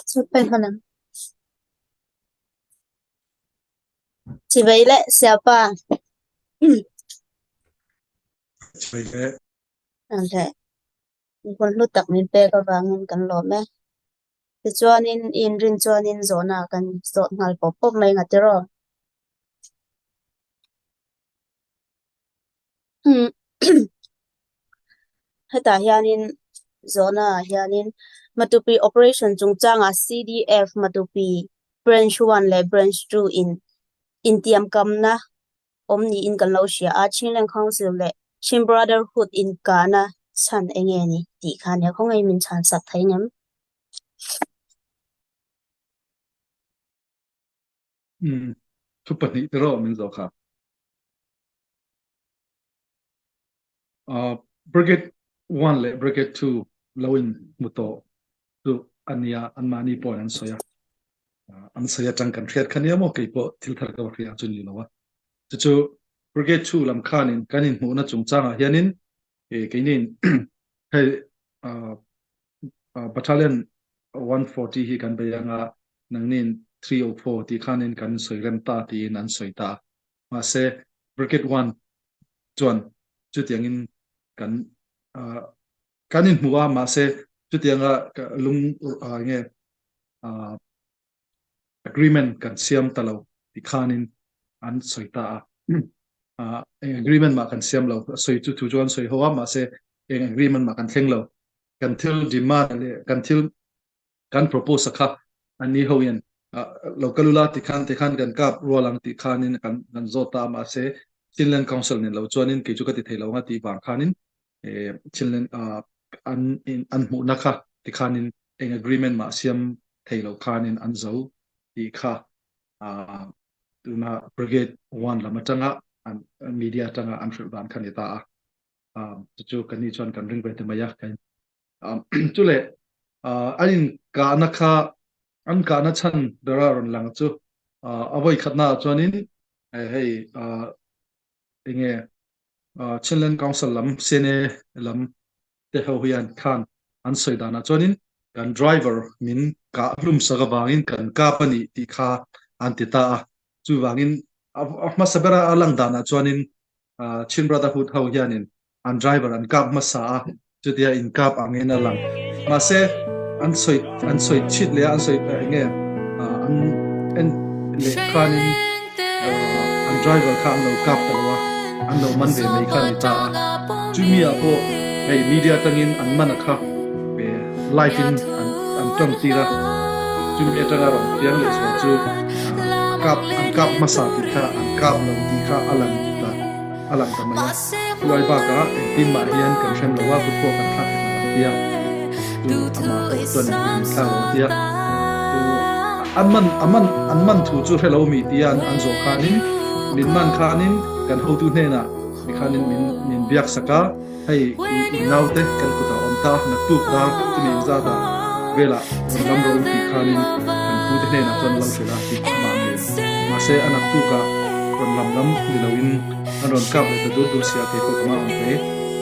Chhuat hman ang. Chivei leh siapa. Chivei leh. Leh. Hun hlu tak min pek avangin kan lawm e. Tichuanin i inrin chuanin zawhna kan zawt nghal pawp pawp mai nga tiraw? Hetah hianin zawhna ah hianin Matupi Operation chungchangah CDF Matupi Branch 1 leh Branch 2 in intiamkamna awm niin kan lo hria a, Chinland Council leh Chin Brotherhood inkahna chhan eng nge ni tih kha nia khawngaih min chhan sak thei ngem? Umm, thu pahnih te rawh min zawh kha. Brigade 1 leh Brigade 2 lo in hmu tawh chu a nia, anmahni pawhin an sawi a. An sawi atang kan hriat kha nia maw kei pawh thil thar ka va hria chu ni lo a. Chu chu Brigade 2 lam khanin kan inhmuhna chungchangah hianin keinin hei Battalion 140 hi kan bei anga nangnin 304 tih khanin kan sawi rem ta tiin an sawi ta a. Mahse Brigade 1 chuan chutiangin kan kan inhmu a, mahse chutianga lung nge agreement kan siam ta lo ti khanin an sawi ta a. Eng agreement mah kan siam lo, a sawi chu thu chu an sawi ho a, mahse eng agreement mah kan thleng lo. Kan thil demand leh kan thil kan propose a kha an ni ho hian lo kal ula ti khan ti khan kan kap rual ang tih khanin kan kan zawt ta a, mahse Chinland Council nen lo chuanin kei chu ka ti thei lo ang a tih vang khanin Chinland an an hmuhna kha ti khanin eng agreement mah siam thei lo khanin an zo tih kha tuna Brigade 1 lam atanga an media atanga an hrilh dan kha ni ta a, chu chu kan ni chuan kan ring ve te mai a. Chu le an in kahna kha an kahna chhan bera rawn lang chu a vawi khatna ah chuanin hei enge Chinland Council lam CNA lam te ho hian khan an sawi danah chuanin kan driver min kah hlum sak avangin kan kap a nih tih kha an ti ta a. Chuvangin a hmasa bera a lang danah chuanin Chin Brotherhood ho hianin an driver an kap hmasa a, chutia in kap angin a lang. Mahse an sawi an sawi chhit leh a, an sawi enge an en leh khanin an driver kha an lo kap ta lo a, an lo man ve mai kha a ni ta a. Chumi ah pawh hei media atangin an man a kha live in an an tawng tir a, chumi atanga rawn piang leh sual chu kap an kap hmasa tih kha an kap lo tih kha a lang ta a lang ta mai a. Chulai bakah engtin mah hian kan hrem lo a, kut pawh kan thlak hek lo an ti a, chu amah pawh chuan engtin min thlak lo a ti a, chu an man a man an man thu chu hre lo mi tia an an zawh khanin min man khanin kan hotu hnenah tikhanin min min biak sak a, hei i i naute kan kutah awm ta naktuk dar chumi engzat ah velah rawn lam rawh u tih khanin kan pute hnenah chuan lo hrilh a tih amah ngei mahse a naktukah rawn lam lam ni loin An rawn kap leh ta dur dur sia kei pawh ka mah ang hle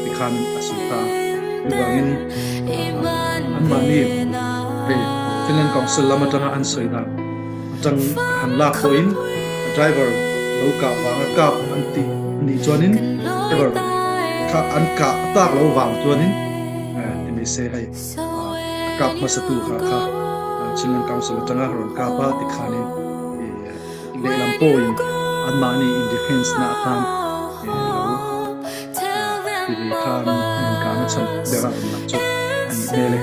tikhan a sawi ta a. Chuvangin anmahni hei Finland Council lam atanga an sawi dan atang han lak pawhin driver lo kah vanga kap an tih anih chuanin driver kha an kah tak lo vang chuanin ti mai se hei a kap hmasatu kha kha Chinland Council atanga rawn kap a tikhanin Lehlam pawhin anmahni in defence na atan lo ti ve khan an inkahna chhan ber a rawn lang chu a nih hmel e.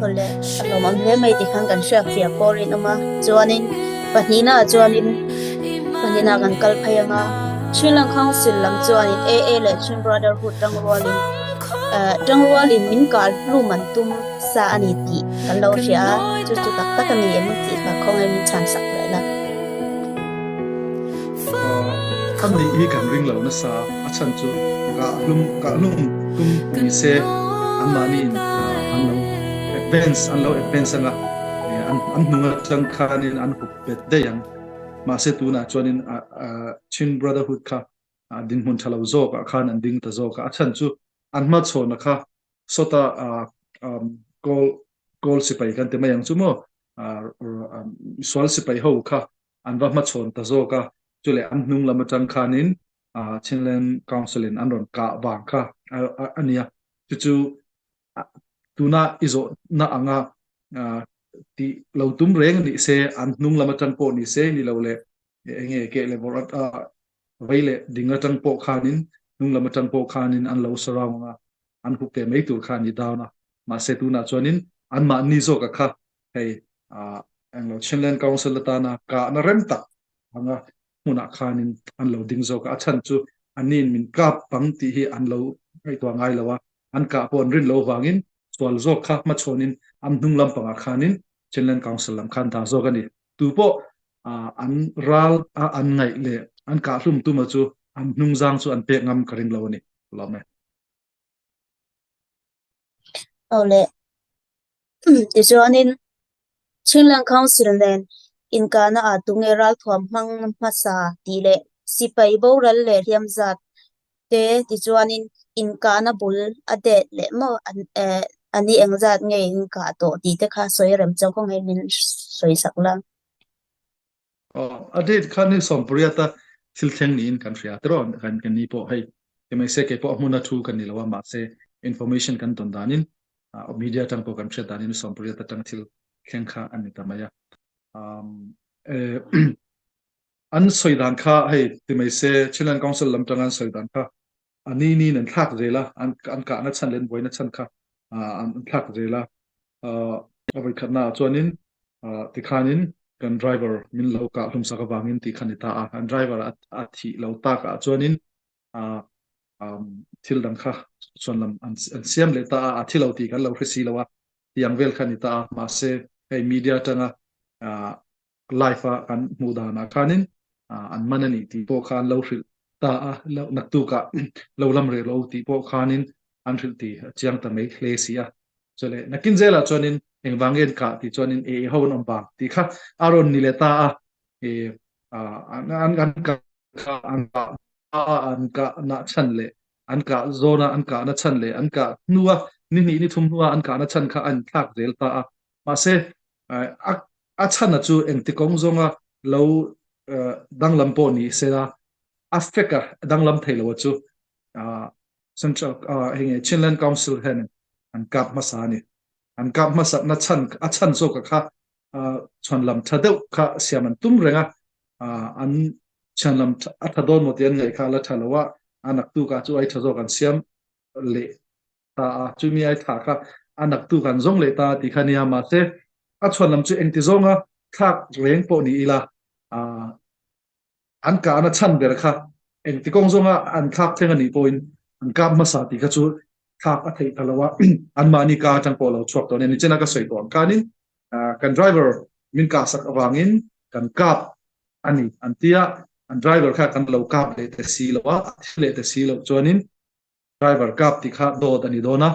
Awle, a lawmawm hle mai tikhan kan hriat fiah pawh rinawm a, chuanin pahnihna ah chuanin pahnihna ah kan kal phei ang a, Chinland Council lam chuanin AA leh Chin Brotherhood tangrualin tangrualin min kal hlum an tum. Sa a ni tih kan lo hria a, chu chu tak tak a ni em tih kha khawngaih min chhan sak leh la. A nih hi kan ring lo nasa, a chhan chu kah hlum kah hlum tum ni se anmahni in an lo advance an lo advance anga an an hnung atang khanin an hup bet daih ang. Mahse tunah chuanin Chin Brotherhood kha dinhmun tha lo zawkah khan an ding ta zawk a, a chhan chu an hmachhawn a kha Sawta kawl Kawl sipai kan ti mai ang chu maw sual sipai ho kha an va hmachhawn ta zawk a, chuleh an hnung lam atang khanin Chinland Council in an rawn kah vang kha a nia. Chu chu tuna i zawhna anga tih lo tum reng ni se, an hnung lam atang pawh ni se ni lo le enge keh leh vawrh a vei leh ding atang pawh khanin hnung lam atang pawh khanin an lo surround anga an hup ve mai tur kha a ni down a. Mahse tunah chuanin anmahni zawka kha hei englo Chinland Council atana kahna rem tak anga hmunah khanin an lo ding zawk a, a chhan chu anniin min kap pang tih hi an lo ngaihtuah ngai lo a, an kah pawh an rin loh avangin sual zawk kha hmachhawnin an hnung lampangah khanin Chinland Council lam khan dah zawk a ni. Tu pawh an ral a an ngaih leh an kah hlum tuma chu an hnungzang chu an pek ngam ka ring lo a ni. Lawm e. Awle. Tichuanin Chinland Council nen inkahna ah tunge ralthuam hmang hmasa tih leh sipai boral leh hliam zat te tichuanin inkahna bul a det leh maw a ni engzat nge inkah tawh tih te kha sawi rem chauh kawng hi min sawi sak la. Aw, a date kha ni sawmpariata thil thleng niin kan hria tiraw kan kan ni pawh hei mahse kei pawh a hmuna thu kan ni lo a mahse information kan tawn danin media atang pawh kan hriat danin sawmpariat atang thil thleng kha a ni ta mai a. An sawi dan kha hei ti mai se Chinland Council lam tang an sawi dan kha a ni niin an thlak zel a, an an kahna chhan leh an buaina chhan kha an thlak zel a. A vawikhatna ah chuanin tikhanin kan driver min lo kah hlum sak avangin tih kha ni ta a, an driver a thih lo tak ah chuanin thil dang kha chuan lam an siam leh ta a, a thi lo tih kan lo hre si lo a, tiang vel kha ni ta a, mahse hei media atanga live a kan hmuh danah khanin an man a ni tih pawh kha an lo hrilh ta a, naktukah lo lam reh lo tih pawh khanin an hrilh tih a chiang ta mai hle si a. Chule nakin zelah chuanin engvang nge an kah tih chuanin e ho an awm vang tih kha a rawn ni leh ta a, e an an kah kha an kah an kah na chhan leh an kah zawna an kah na chhan leh an kah hnua ni hnih ni thum hnua an kah na chhan kha an thlak zel ta a. Mahse a a chhana chu engti kawng zawnga lo danglam pawh ni sela a fek a danglam thei lo a chu Central hei nge Chinland Council hian an kap hmasa a ni. An kap hmasat na chhan a chhan zawk a kha chhuanlam tha deuh kha siam an tum reng a, an chhuanlam a tha dawn maw tih an ngaih kha a la tha lo a, a naktuk ah chu ai tha zawk an siam leh ta a, chumi ai thah kha a naktuk an zawng leh ta tih kha nia, mahse a chhuan lam chu engti zawnga thlak reng pawh ni ila an kahna chhan ber kha engti kawng zawnga an thlak thleng a nih pawhin an kap hmasa tih kha chu thlak a theih ta lo a, anmahni ka atang pawh lo chhuak tawh a ni. Nichina ka sawi tawh ang khanin kan driver min kahsak avangin kan kap a ni an ti a, an driver kha kan lo kap leh ta si lo a, a thi leh ta si loh chuanin Driver kap tih kha dawt a ni dawn a,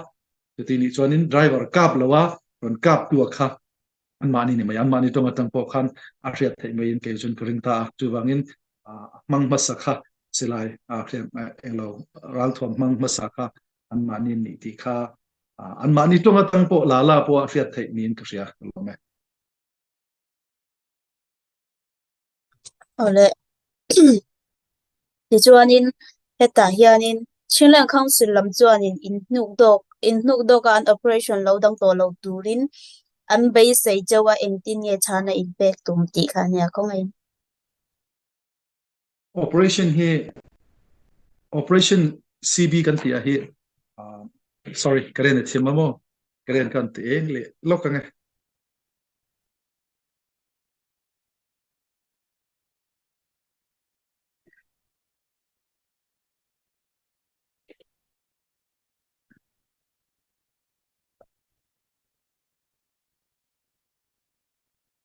chuti nih chuanin driver kap lo a rawn kap tu a kha anmahni ni mai, anmahni tawng atang pawh khan a hriat theih maiin kei chuan ka ring ta a, chuvangin a hmang hmasa kha silai englo ralthuam hmang hmasa kha anmahni nih tih kha anmahni tawng atang pawh la la pawh a hriat theih niin ka hria ka lawm e. Awle tichuanin hetah hianin Chinland Council lam chuanin inhnuk dawk inhnuk dawka an operation lo dang tawh lo turin an beisei chauh a engtin nge chhana inpek tum tih kha ania khawngaih. Operation hi Operation CB kan tih ah hi sorry ka ren a thiam a maw ka ren khan ti eng leh lawk ang e.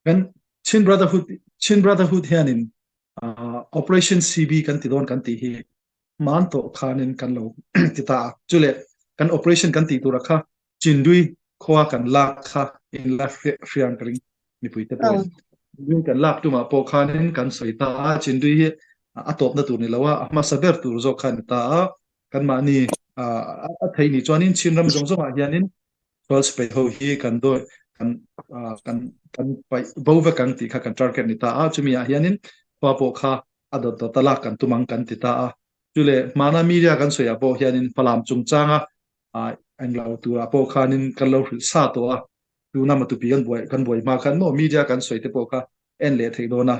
Kan Chin Brotherhood Chin Brotherhood hianin Operation CB kan ti dawn kan tih hi hman tawh khanin kan lo ti ta a. Chule kan operation kan tih tura kha Chindui khua kan lak kha in la hriang ka ring mipui te pawhin. Chindui kan lak tumah pawh khanin kan sawi ta a, Chindui hi a tawpna tur ni lo a, a hmasa ber tur zawk kha a ni ta a. Kanmahni a thei ni chuanin Chin ram zawng zawngah hianin Sual sipai ho hi kan dawi Kan kan kan paih bo vek ang tih kha kan target ni ta a, chumi ah hianin khua pawh kha a dawt dawt a lak kan tum ang kan ti ta a. Chule hmana media kan sawi ah pawh hianin Falam chungchanga englo turah pawh khanin kan lo hrilh sa tawh a, tuna Matupi kan buai kan buai hma khan maw media kan sawi te pawh kha en leh theih dawn a,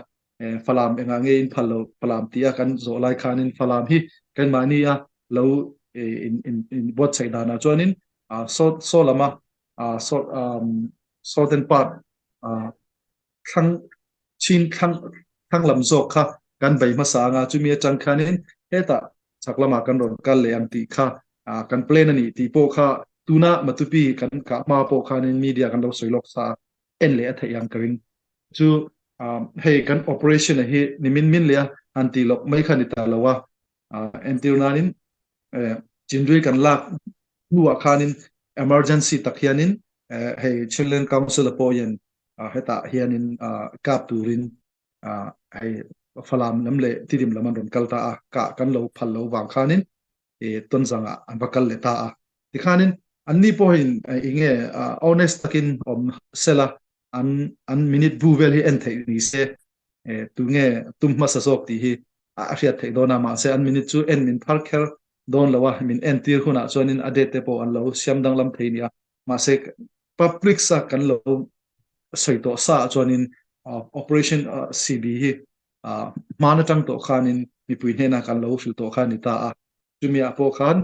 Falam engah nge in phal lo Falam tia kan zawh lai khanin Falam hi keimahni a lo in in in buatsaih danah chuanin saw saw lama southern part thlang chin thlang thlang lam zawk kha kan bei hmasa anga chumi atang khanin hetah chhak lamah kan rawn kal leh ang tih kha kan plan a ni tih pawh kha tuna Matupi kan kah hma pawh khanin media kan lo sawi lawk sa a en leh a theih ang ka ring chu hei kan operation a hi nimin min leh a han tih lawk mai kha ni ta lo a entir nanin Chinrui kan lak hnuah khanin emergency tak hianin hei Chinland Council a pawhin hetah hianin kap turin hei Falam lam leh Tidim lam an rawn kal ta a, kah kan lo phal lo vang khanin Tonzangah an va kal leh ta a. Tikhanin anni pawhin enge honest takin awm sela an an minute bu vel hi en theih ni se tunge tum hmasa zawk tih hi a hriat theih dawn a, mahse an minute chu en min phar kher dawn lo a, min entir hunah chuanin a date te pawh an lo siam danglam thei nia, mahse public sa kan lo sawi tawh sa ah chuanin operation CB hi hman atang tawh khanin mipui hnenah kan lo hrilh tawh kha a ni ta a, chumi ah pawh khan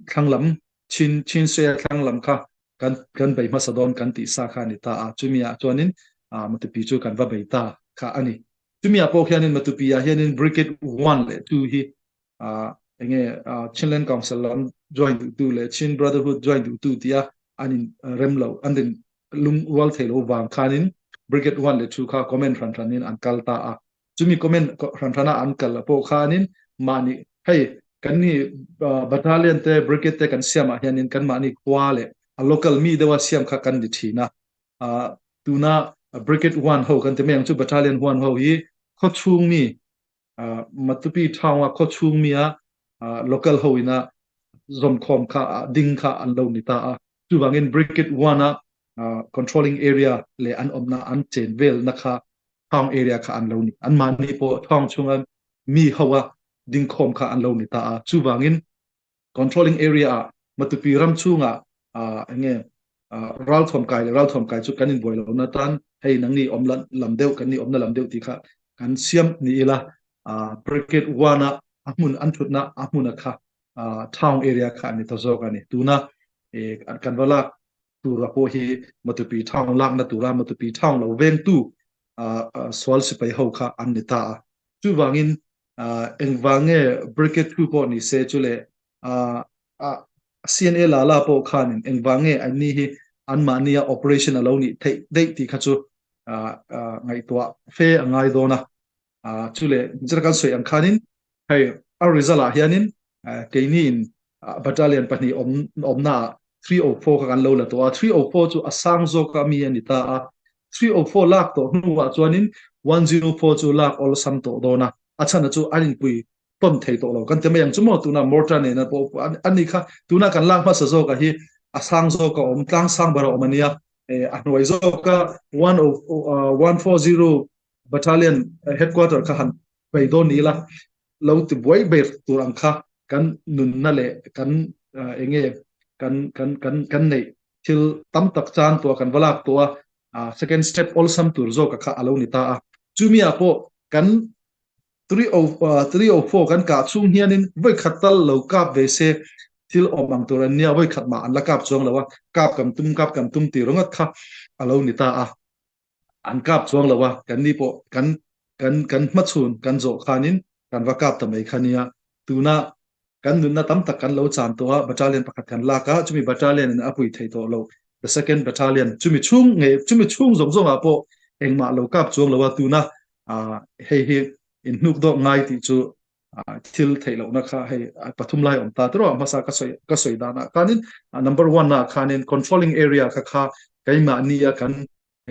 thlanglam chin chin se thlanglam kha kan kan bei hmasa dawn kan tih sa kha ni ta a chumi ah chuanin Matupi chu kan va bei ta kha ani chumi ah pawh khianin Matupi ah hianin Brigade 1 leh 2 hi enge Chinland Council lam join duh tu leh Chin Brotherhood join duh tu tia an in rem lo an in lung rual thei lo wang khanin Brigade 1 leh 2 kha comment ran ranin an kal ta a chumi comment hran hrana an kal pawh khanin mahni hei kan ni battalion te brigade te kan siamah hianin kan mahni khua leh a local mi deuha siam kha kan ni thin a tuna brigade 1 ho kan ti mai ang chu battalion 1 ho hi khaw chhung mi Matupi town a khaw chhung mi a local ho ina zawmkhawm kha ding kha an lo ni ta a chuvangin brigade 1 a controlling area leh an awmna an chen vel na kha town area kha an lo ni. Anmahni pawh town chhunga mi ho a dingkhawm kha an lo ni ta a. Chuvangin controlling area ah Matupi ram chhunga enge ralthuam kai leh ralthuam kai chu kan inbuai lo na tan hei nangni awm lam deuh kan ni awmna lam deuh tih kha kan siam ni ila Brigade 1 a a hmun an thutna a hmun a kha town area kha ani ta zawk ani. Tuna kan va lak tura pawh hi Matupi town lakna tura Matupi town lo vengtu sual sipai ho kha an ni ta a. Chuvangin engvang nge Brigade 2 pawh ni se chu le CNA la la pawh khanin engvang nge an ni hi an mahnia operation a lo nih theih daih tih kha chu ngaihtuah fe a ngai dawn a. Chu le zira kan sawi ang khanin hei a result ah hianin keini in battalion pahnih awm awmna ah 304 kha kan lo la tawh a 304 chu a sang zawk a mi a ni ta a 304 lak tawh hnuah chuanin 104 chu lak awlsam tawh dawn a a chhan chu an inpui tawn thei tawh lo kan ti mai ang chu maw tuna mortar nena pawh an ni kha tuna kan lak hmasa zawk a hi a sang zawk a awm tlang sang ber a awm ania a hnuai zawk a 140 Battalion headquarter kha han bei dawn ni ila lo ti buai ber tur ang kha kan nunna leh kan enge kan kan kan kan neih thil tam tak chan tua kan va lak tua second step awlsam tur zawk kha a lo ni ta a chumi ah pawh kan 304 kan kah chhung hianin vawi khat tal lo kap ve se thil awm ang tur an nia vawi khat mah an la kap chuang lo a kap kan tum kap kan tum tih ringawt kha a lo ni ta a an kap chuang lo a kan ni pawh kan kan kan hmachhun kan zawh khanin kan va kap ta mai kha nia tuna kan nunna tam tak kan lo chan tawh a battalion pakhat kan lak a chumi battalion in a pui thei tawh lo the second battalion chumi chhung nge chumi chhung zawng zawng ah pawh engmah lo kap chuang lo a tuna hei hi in hnuk dawk ngai tih chu thil theih lohna kha hei pathum lai awm ta tiraw hmasa ka sawi ka sawi danah khanin number 1 ah khanin controlling area kha kha keimahni a kan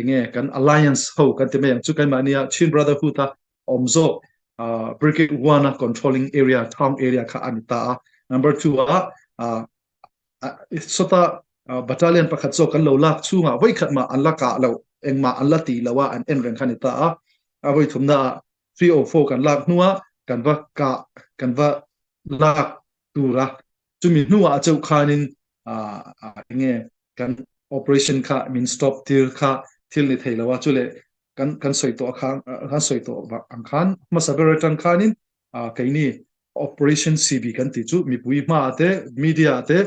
enge kan alliance ho kan ti mai ang chu keimahni a Chin Brotherhood a awm zawk Brigade 1 a controlling area town area kha ani ta a number 2 a sota Battalion pakhat zawk kan lo lak chhungah vawi khat mah an la kah lo, engmah an la tih lo a, an en reng kha a ni ta a. A vawi thumna ah 304 kan lak hnuah kan va kah, kan va lak tur a. Chumi hnuah chauh khanin enge kan operation kha min stop tir kha thil ni thei lo a. Chule kan kan sawi tawh khan kan sawi tawh ang khan hmasa ber atang khanin keini operation CB kan tih chu mipui hma te media te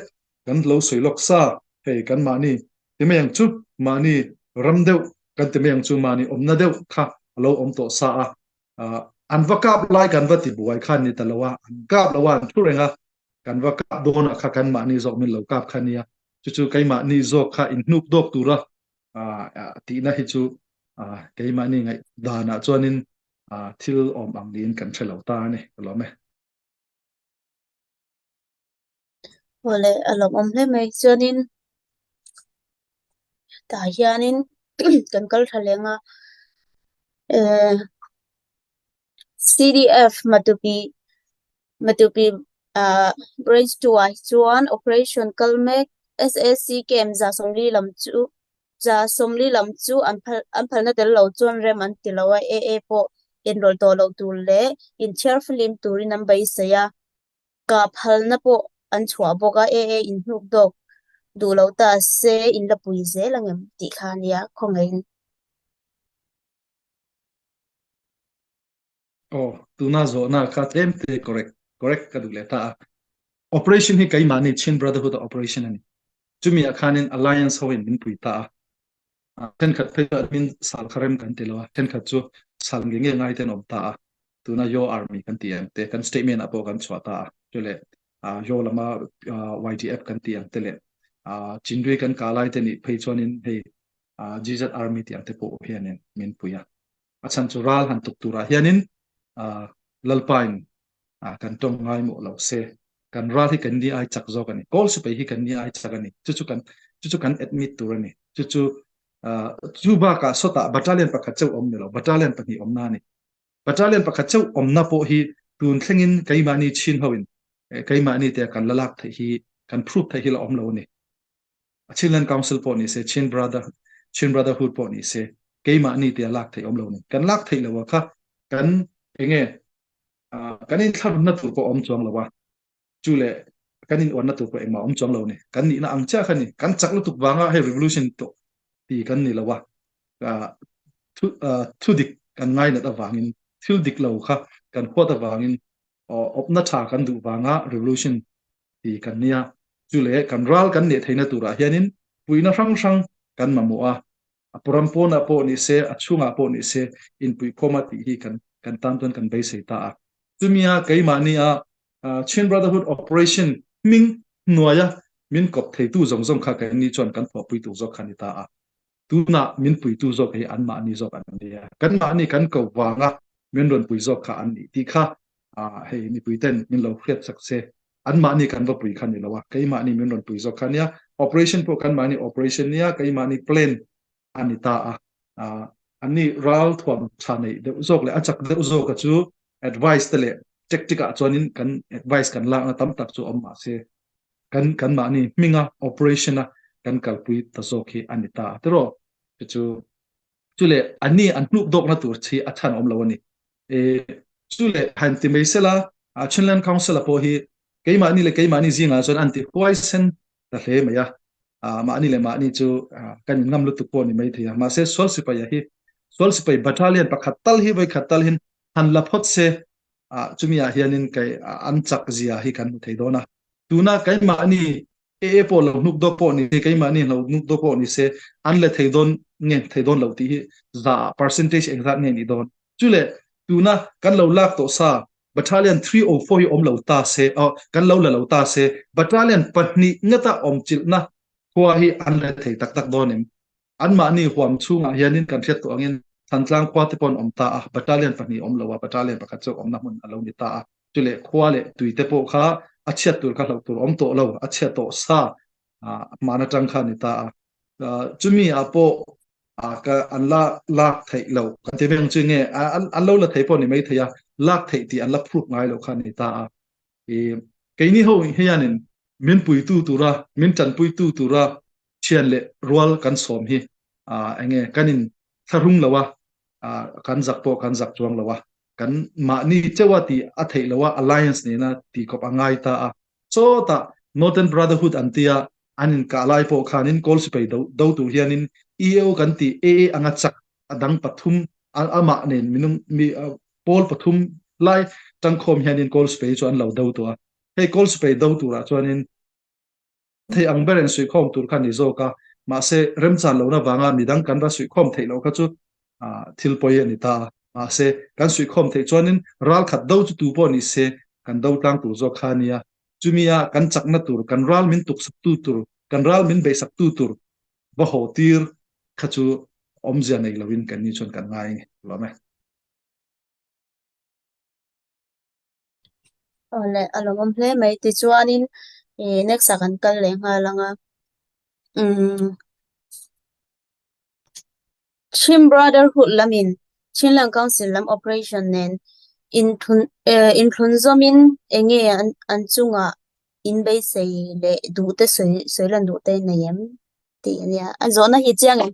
kan lo sawi lawk sa hei kan mahni ti mai ang chu mahni ram deuh kan ti mai ang chu mahni awmna deuh kha a lo awm tawh sa a an va kap lai kan va ti buai khan ni ta lo a an kap lo a an thu reng a kan va kap dawn a kha kan mahni zawk min lo kap kha nia chu chu keimahni zawk kha in hnuk dawk tura tihna hi chu keimahni ngaih danah chuanin thil awm ang niin kan hre lo ta a ni ka lawm e. Awle a lawmawm hle mai chuanin tah hianin kan kal tha leng a eh C_D_F Matupi Matupi ah branch 2 ah hi chuan operation kal mek S_A_C camp 140 lam chu 140 lam chu an phal an phalna tel lo chuan rem an ti lo a A_A pawh inrawlh tawh loh tur leh inthiar flim turin an beisei a. Kah phalna pawh an chhuah bawk a, AA in hnuk dawk duh lo ta se in la pui zel ang em tih kha a nia khawngaihin. Aw, tuna zawhna kha tlem te correct, correct ka duh leh ta a. Operation hi keimahni Chin Brotherhood a operation a ni. Chumi ah khanin Alliance hoin min pui ta a. Thenkhat phei chu admin sal kha rem kan ti lo a, thenkhat chu sal nge nge ngai te an awm ta a, tuna Yaw Army kan tih ang te, kan statement ah pawh kan chhuah ta a, chu leh Yaw lama YDF kan tih ang te leh Chinrui kan kah lai te nih phei chuanin hei GZ Army tih ang te pawh hianin min pui a. A chhan chu ral han tuk turah hianin Lalpain kan tawng ngaimawh lo se, kan ral hi kan ni ai chak zawk a ni, kawl sipai hi kan ni ai chak a ni, chu chu kan chu chu kan admit tur a ni, chu chu chu bakah sawtah battalion pakhat chauh awm ni lo, battalion pahnih awmna a ni. Battalion pakhat chauh awmna pawh hi tun thlengin keimahni chin hoin keimahni te kan la lak theih hi kan prove theih hi la awm lo a ni. Chinland Council pawh ni se, Chin Brother, Chin Brotherhood pawh ni se, keimahni tia lak theih awm lo ni. Kan lak theih lo a kha kan enge kan inthlahrunna tur pawh awm chuang lo a, chu leh kan inuanna tur pawh engmah awm chuang lo ni. Kan nihna ang chiah kha ni. Kan chak lutuk vanga hei revolution tawh ti kan ni lo a, thu dik kan ngainat avangin, thil dik lo kha kan huat avangin awpna tha kan duh vanga revolution ti kan nia. Chu leh kan ral kan neh theihna turah hianin puihna hrang hrang kan mamawh a, a ram pawnah pawh ni se, a chhungah pawh ni se inpuihkhawma tih hi kan kan tan chuan kan beisei ta a. Chumia keimahnia Chin Brotherhood Operation hming hnuaia min kawp theitu zawng zawng kha keini chuan kan thawhpui tur zawk kha a ni ta a. Tunah min puitu zawk hi anmahni zawk an nia. Kanmahni kan ko vanga min rawn pui zawk kha an nih tih kha hei mipuiten min lo hriat sak se. Anmahni kan va pui kha ni lo a, keimahni min rawn pui zawk kha nia. Operation pawh kanmahni operation nia, keimahni plan a ni ta a. Anni ral thuam tha neih deuh zawk leh a chak deuh zawka chu advice te leh tactic ah chuanin kan advice kan lakna tam tak chu awm mahse kan kan mahni hminga operation a kan kalpui ta zawk hi a ni ta tiraw chu chu chu leh anni an hnuk dawkna tur chi a chhan awm lo a ni e chu leh han ti mai sela a Chinland Council a pawh hi keimahni leh keimahni zingah chuan an ti huaisen ta hle mai a mahni leh mahni chu kan inngam lutuk pawh ni mai thei a mahse sual sipai a hi sual sipai battalion pakhat tal hi voi khat tal hin han la phawt se chumi ah hianin kai an chak zia hi kan hmu thei dawn a tuna keimahni AA pawh lo hnuk dawk pawh ni se keimahni lo hnuk dawk pawh ni se an le thei dawn nge thei dawn lo tih hi za percentage engzat nge ni dawn chu le tuna kan lo lak tawh sa battalion 304 hi awm lo ta se kan lo la lo ta se battalion pahnih ngata awm chilhna khua hi an le thei tak tak dawn em Anmahni huam chhungah hianin kan hriat tawh angin Thantlang khua te pawh an awm ta a, battalion pahnih awm lo a, battalion pakhat chu awmna hmun a lo ni ta a. Chu leh khua leh tui te pawh kha a chhiat tur kha hlauh tur awm tawh lo, a chhiat tawh sa hman atang kha a ni ta a. Chumi ah pawh ka an la lak theih loh kan ti veng chu nge an lo la thei pawh ni mai thei a, lak theih tih an la prove ngai loh kha a ni ta a. Keini ho hianin min puitu tura, min tanpuitu tura. Thian leh rual kan sawm hi enge kan in thlahrung lo a, kan zak pawh kan zak chuang lo a, kan mahni cheuha tih a theih loh a, alliance nena tih kawp a ngai ta a. Chawtah Northern Brotherhood an tia an inkah lai pawh khanin Kawl Sipai do do tur hianin EAO kan tih AA anga chak a dang pathum amah nen minung mi pawl pathum lai tangkhawm hianin Kawl Sipai chu an lo do tawh a. Hei Kawl Sipai do turah chuanin Thei ang ber in suihkhawm tur kha ni zawk a, mahse remchan lohna vanga midang kan va suihkhawm theih loh kha chu thil pawi a ni ta a. Mahse kan suihkhawm theih chuanin ral khat do chu tu pawh ni se kan do tlang tur zawk kha a nia. Chumi a kan chakna tur, kan ral min tuksaktu tur, kan ral min beihsaktu tur va haw tir kha chu awmzia nei loin kan ni chuan kan ngai lawm e. Awle a lawmawm hle mai tichuanin ih next ah kan kal leh nghal ang a umm Chin Brotherhood lamin Chinland Council lam operation nen inthun eh inthlun zawmin eng nge an an chungah in beisei leh duh te sawi sawi lan duh te nei em tih a nia a zawhna hi chiang em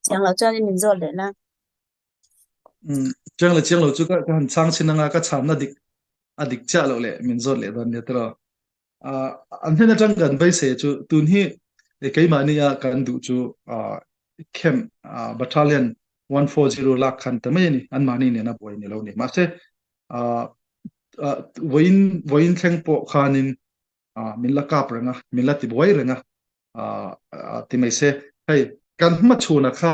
chiang loh chuanin min zawt leh la. Chiang leh chiang lo chu ka han chhang chhin anga ka chhanna dik a dik chiah loh leh min zawt leh dawn nia tiraw. An hnen atang kan beisei chu tun hi keimahni a kan duh chu camp battalion 140 lak khan ta mai a ni anmahni nena buai ni lo ni. Mahse vawiin vawiin thleng pawh khanin min la kap reng a min la ti buai reng a ti mai se hei kan hmachhuna kha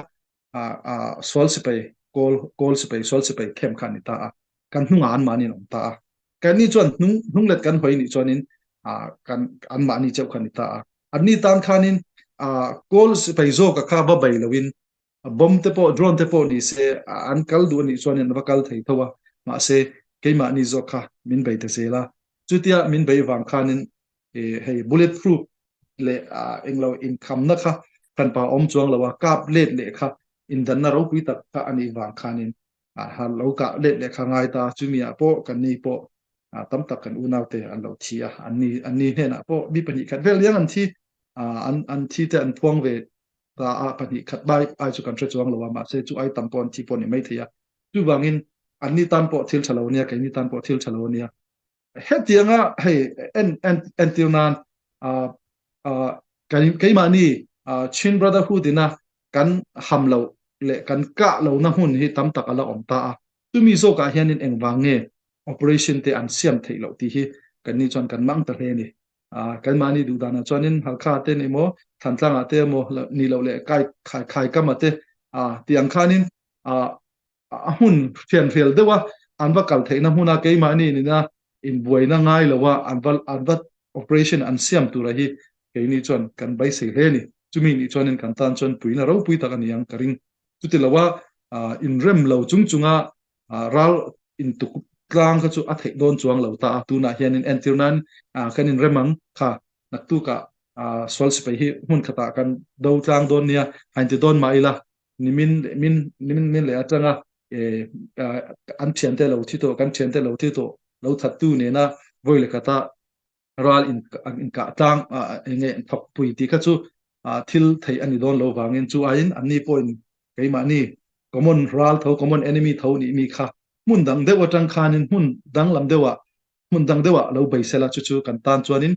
sual sipai kawl kawl sipai sual sipai camp kha a ni ta a kan hnungah an mahni an awm ta a kan ni chuan hnung hnung let kan hawi nih chuanin kan an mahni chauh kha a ni ta a an ni tan khanin kawl sipai zawka kha va bei loin bomb te pawh drone te pawh ni se an kal duh a nih chuanin an va kal thei tho a mahse keimahni zawk kha min bei ta zel a chutia min bei vang khanin hei bullet proof leh englo inkhamna kha kan pa awm chuang lo a, kap let leh kha indanna ropui tak kha a nih vang khanin han lo kah let leh kha ngai ta, chumi ah pawh kan ni pawh tam tak kan unaute an lo thi a, an ni an ni hnenah pawh mi pahnih khat vel liang an thi, an an thi te an phuang ve ta a, pahnih khat bai ai chu kan hre chuang lo a, mahse chu ai tam pawh an thi pawh a ni maithei a, chuvangin an ni tan pawh thil tha lo a nia, keini tan pawh thil tha lo a nia. Hetianga hei en en entir nan keimahni Chin Brotherhood ina kan ham loh leh kan kah lohna hmun hi tam tak a la awm ta a. Chumi zawkah hianin engvang nge operation te an siam theih loh tih hi kan ni chuan kan mang ta hle a ni. Keimahni duh danah chuanin Halkha te ni maw, Thantlangah te emaw ni loh leh kai khai Khaikama te tih ang khanin a hmun fianrial deuh a an va kal theihna hmuna keimahni nena inbuaina ngai lo a an va an va operation an siam tura hi keini chuan kan beisei hle a ni. Chumi nih chuanin kan tan chuan puina ropui tak a ni ang ka ring. Chuti lo a inrem lo chung chunga ral intuk tlang kha chu a theih dawn chuang lo ta a. Tunah hianin entir nan kan inrem ang kha naktukah sual sipai hi hmun khatah kan do tlang dawn nia a inti dawn mah ila nimin leh min nimin min leh atanga an thiante lo thi tawh kan thiante lo thi tawh lo thattu nena vawi leh khata ral in inkah tlang enge thawk pui tih kha chu thil theih a ni dawn lo vangin chu aiin anni pawhin keimahni common ral tho common enemy tho nih mi kha hmun dang deuh atang khanin hmun danglam deuhah hmun dang deuhah lo bei sela chu chu kan tan chuanin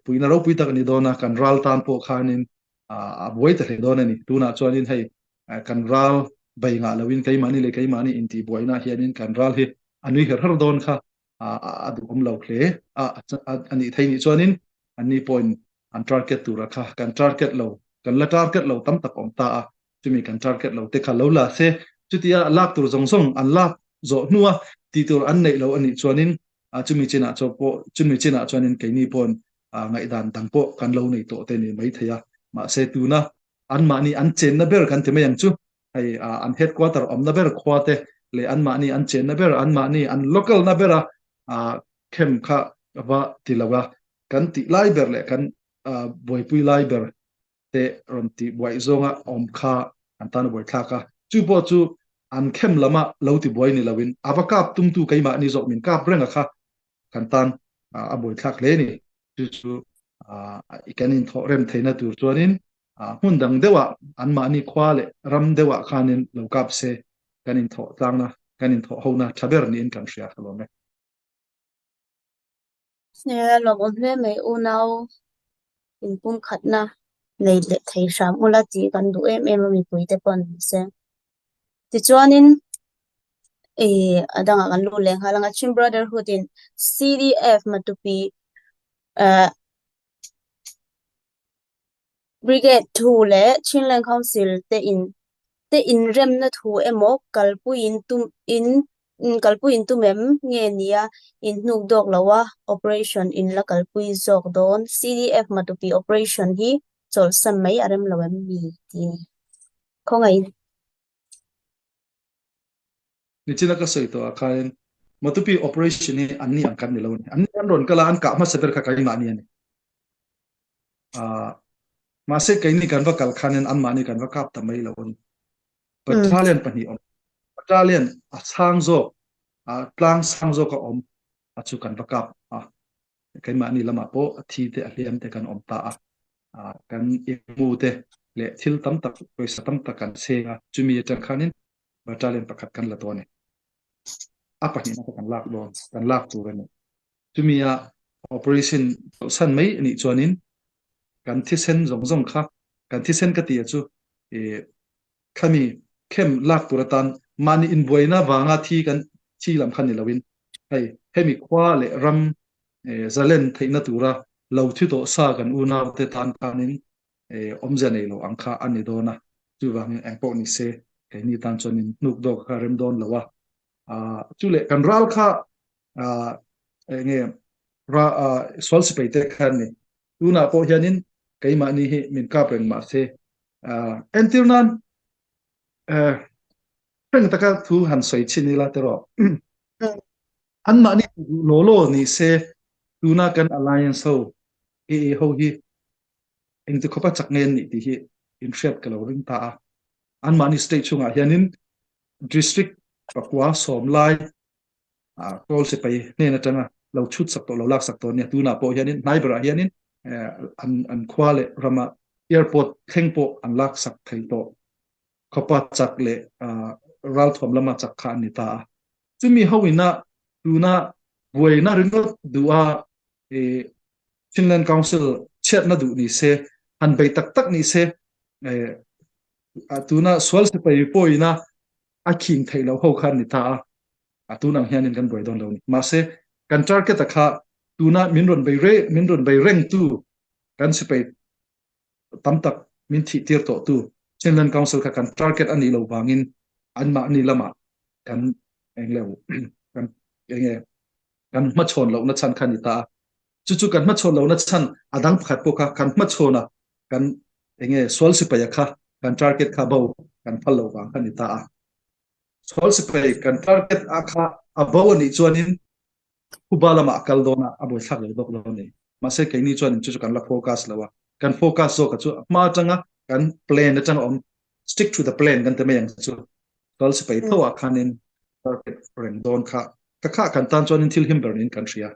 puina ropui tak a ni dawn a, kan ral tan pawh khanin a buai ta hle dawn a ni. Tunah chuanin hei kan ral bei ngah loin keimahni leh keimahni intihbuaina hianin kan ral hi a nui her her dawn kha a duhawm lo hle a nih thei nih chuanin anni pawhin an target tura kha kan target lo, kan la target lo tam tak awm ta a, chumi kan target lo te kha lo la se, chutia lak tur zawng zawng an lak zawh hnua tih tur an neih lo a nih chuanin chumi chinah chaw pawh chumi chinah chuanin keini pawn ngaihdan dang pawh kan lo nei tawh te ni mai thei a, mahse tuna anmahni an chenna ber kan ti mai ang chu, hei an headquarter awmna ber khua te leh anmahni an chenna ber anmahni an local na bera khem kha va ti lo a, kan tih lai ber leh kan buaipui lai ber te rawn tih buaih zawnga awm kha an tan a buai thlak a, chu pawh chu an khem lama lo ti buai ni loin a va kap tumtu keimahni zawk min kap reng a kha kan tan a buai thlak hle a ni. Chu chu kan inthawh rem theihna tur chuanin. Hmun dang deuhah anmahni khua leh ram deuhah khanin lo kap se kan inthawh tlangna, kan inthawh hona tha ber niin kan hria ka lawm e. Lawmawm hle mai unau inpumkhatna nei leh thei hram ula tih kan duh em em a mipuite pawh an ni se. Tichuanin ih a dangah kan lut leh nghal ang a, Chin Brotherhood in CDF Matupi ah Brigade thu leh Chinland Council te in te inremna thu emaw kalpuiin tum in kalpuiin tum em nge nia in hnuk dawk lo a operation in la kalpui zawk dawn CDF Matupi operation hi chawlhsan mai a rem lo em mi tih a ni. Khawngaihin. Nichina ka sawi tawh ah khan Matupi operation hi an ni ang kan ni lo a ni. An ni an rawn kal a, an kah hmasa ber kha keimahni a ni. Ah, mahse keini kan va kal khanin anmahni kan va kap ta mai lo a ni. Battalion pahnih awm. Battalion a chhang zawk, a tlang sang zawk a awm a chu kan va kap a. Keimahni lamah pawh a thi te a hliam te kan awm ta a. Kan imu te leh thil tam tak, pawisa tam tak kan cheng a, chumi atang khanin battalion pakhat kan la dawn e. A pahnihna kha kan lak dawn, kan lak tur a ni. Chumi a operation chawlhsan mai a nih chuanin kan thisen zawng zawng kha, kan thisen ka tih a chu eh khami khem lak tur atan mahni inbuaina vanga thi kan thi lam kha ni loin hei hemi khua leh ram eh zalen theihna tura lo thi tawh sa kan unau te tan khanin awmzia nei lo ang kha a ni dawn a, chuvangin eng pawh ni se keini tan chuanin hnuk dawk kha rem dawn lo a, chu leh kan ral kha eng nge ra sual sipai te kha an ni, tunah pawh hianin keimahni hi min kap reng mah se entir nan reng taka thu han sawi chhin ila tiraw anmahni law law ni se tuna kan alliance ho AA ho hi engti khawpa chak nge an nih tih hi inhriat ka lo ring ta a. Anmahni state chhungah hianin district pakua sawm lai kawl sipai hnen atanga lo chhut sak tawh lo lak sak tawh ania. Tunah pawh hianin hnai berah hianin an an khua leh rama airport thleng pawh an lak sak thei tawh khawpa chak leh ralthuam lama chak kha an ni ta a. Chumi ho ina tuna buaina ringawt duha Chinland Council chhiatna duh ni se, han bei tak tak ni se, tuna sual sipai pawhina a khing theih loh ho kha an ni ta a, a tun ang hianin kan buai dawn lo ni. Mahse, kan target a kha tuna min rawn bei re, min rawn bei rengtu kan sipai tam tak min thih tir tawh tu Chinland Council kha kan target a nih loh vangin anmahni lamah kan englo kan enge kan hmachhawn lohna chhan kha ni ta a. Chu chu kan hmachhawn lohna chhan a dang pakhat pawh kha kan hmachhawn a kan enge sual sipai a kha kan target kha bo kan phal loh vang kha ni ta a. Sual sipai kan target a kha a bo a nih chuanin Phuba lamah a kal dawn a, a buaithlak lo dawk lo a ni. Mahse keini chuan chu chu kan la focus lo a, kan focus zawk a chu hma atanga kan plan atanga awm stick to the plan kan ti mai ang chu kal sipai tho ah khanin target reng dawn kha ka kha kan tan chuanin thil him ber niin kan hria.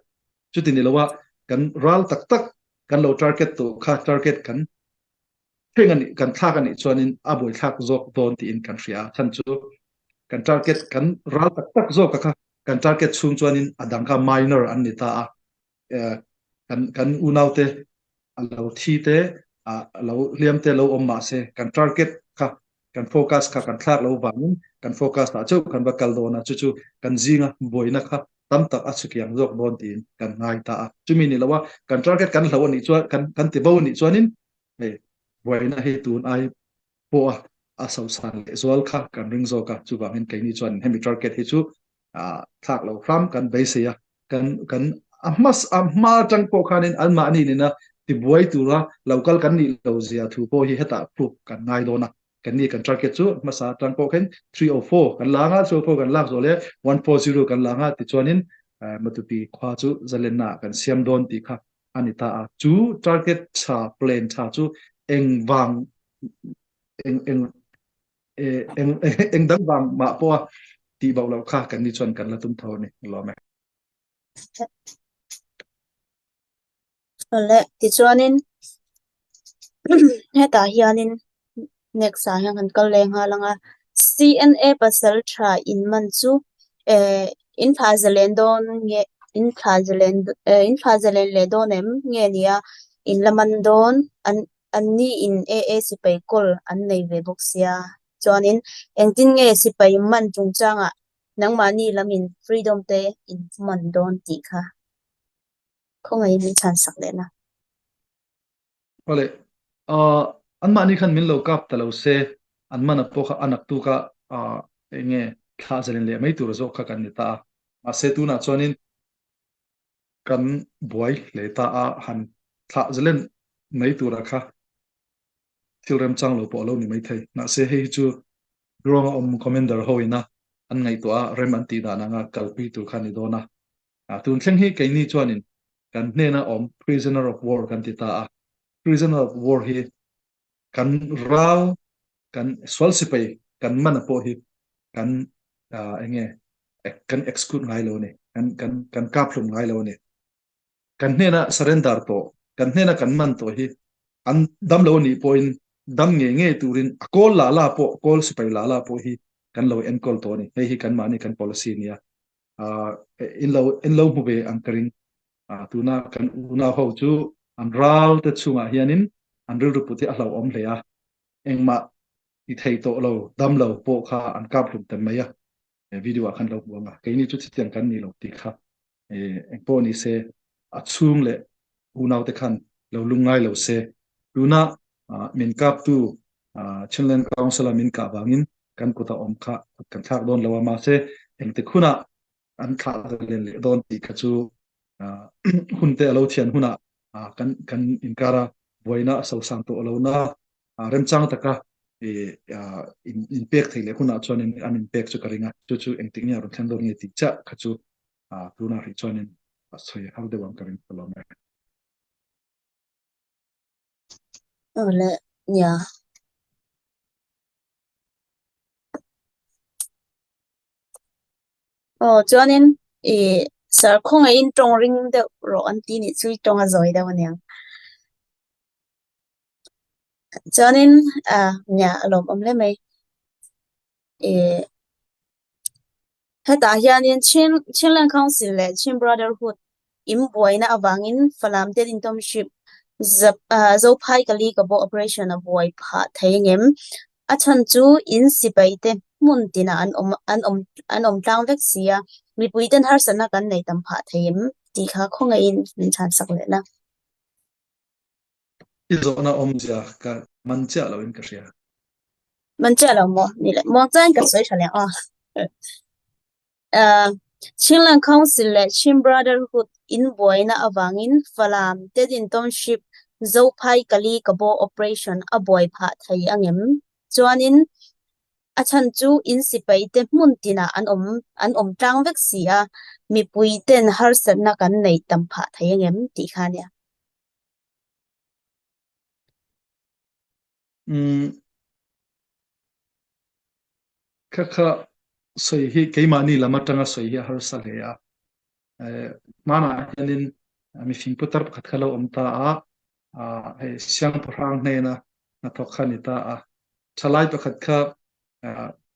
Chuti ni loa kan ral tak tak kan lo target tawh kha target kan Heng a nih kan thlak a nih chuanin a buaithlak zawk dawn tiin kan hria a, chhan chu kan target kan ral tak tak zawk a kha kan target chhung chuanin a dang kha minor an ni ta a, kan kan unaute a lo thi te a lo hliam te lo awm mahse kan target kha kan focus kha kan thlak lo vangin kan focus ah chauh kan va kal dawn a, chu chu kan zinga buaina kha tam tak a chhukiang zawk dawn tiin kan ngai ta a, chumi ni loa kan target kan hlo a nih chuan kan kan ti bo a nih chuanin Hei buaina hi tun ai pawha a sosan leh zual kha kan ring zawk a, chuvangin keini chuan hemi target hi chu thlak lo hram kan beisei a, kan kan a hma a hma atang pawh khanin anmahni nena tibuai tura lo kal kan nih lo zia thu pawh hi hetah proof kan ngai dawn a, kan ni kan target chu hmasa atang pawh khan 304 kan la anga 304 kan lak zawh leh 140 kan la anga tichuanin Matupi khua chu zalenna kan siam dawn tih kha a ni ta a. Chu target tha, plan tha chu eng vang eng eng eng eng dang vang mah pawha tih bauh loh kha kan ni chuan kan la tum tho a ni. Lawm e. Awle, tichuanin. Hetah hianin next ah hian kan kal leh nghal ang a, C_N_A pasal tha in man chu eh in thlah zalen dawn nge in thlah zalen eh in thlah zalen leh dawn em nge nia in la man dawn an an ni in A_A sipai kawl an nei ve bawk sia chuanin engtin nge sipai man chungchangah nangmahni lamin freedom te in man dawn tih kha khawngaihin min chhan sak leh na. Awle, uh, an mahni khan min lo kap ta lo se, an man a pawh kha a naktuk a uh, enge thlah zalen leh mai tur zawk kha kan ni ta a. Mahse tunah chuanin kan buai hle ta a, han thlah zalen mai tura kha thil remchang lo pawh a lo ni mai thei. Mahse hei hi chu Ruanga awm commander ho ina an ngaihtuah a, rem an tih dan anga kalpui tur kha a ni dawn a. Tun thleng hi keini chuanin kan hnena awm prisoner of war kan ti ta a, prisoner of war hi kan ral, kan sual sipai kan man a pawh hi kan enge kan execute ngai lo a ni, kan kan kan kap hlum ngai lo a ni. Kan hnena surrender tawh, kan hnena kan man tawh hi an dam lo a nih pawhin dam ngei ngei turin a kawl la la pawh, kawl sipai la la pawh hi kan lo enkawl tawh a ni. Hei hi kanmahni kan policy a nia. In lo in lo hmu ve ang ka ring. Tuna kan unau ho chu an ral te chungah hianin an rilru put hi a hlauhawm hle a, engmah ti thei tawh lo, dam lo pawh kha an kap hlum ta mai a. Video ah khan lo hmu ang a, keini chu chutiang kan ni lo tih kha engpawh ni se a chhung leh unau te khan lo lungngai lo se. Tuna min kaptu Chinland Council a min kah vangin kan kut a awm kha kan thlak dawn lo a, mahse engtik hunah an thlah len leh dawn tih kha chu hun te a lo thian hunah kan kan inkara buaina a sosang tawh lo na remchang taka in pek thei leh hunah chuan an in pek chu ka ring a, chu chu engtik nge a rawn thlen dawn nge tih chiah kha chu tunah rih chuanin a sawi har deuh ang ka ring ta lo mai. Awle, nia. Aw, chuanin i sir khawngaihin tawng ring deuh rawh an ti nih chu i tawng a zawi deuh aniang. Chuanin ah nia a lawmawm hle mai. I Hetah hianin Chin Chinland Council leh Chin Brotherhood inbuaina avangin Falam te Internship zap ah Zophai Kali Kabo Operation a buai phah thei angem? A chhan chu in sipai te hmun tinah an awm an awm an awm tlang vek si a, mipui ten harsatna kan nei tam phah thei em tih kha khawngaihin min chhansak leh la. I zawhna awmzia ka man chiah loin ka hria. Man chiah lo maw? Ni le, muang chuan ka sawi tha leh ang aw. Chinland Council leh Chin Brotherhood inbuaina avangin Falam Tedin Township Zophai Kali Kabo Operation a buai phah thei angem? Chuanin a chhan chu in sipai te hmun tinah an awm an awm tlang vek si a, mipui ten harsatna kan neih tam phah thei angem tih kha ania. Umm kha kha sawi hi keimahni lam atanga sawi hi a harsa hle a. Hmanah hianin mifing putar pakhat kha lo awm ta a, hei Siangpahrang hnena hnathawk kha a ni ta a. Thalai pakhat kha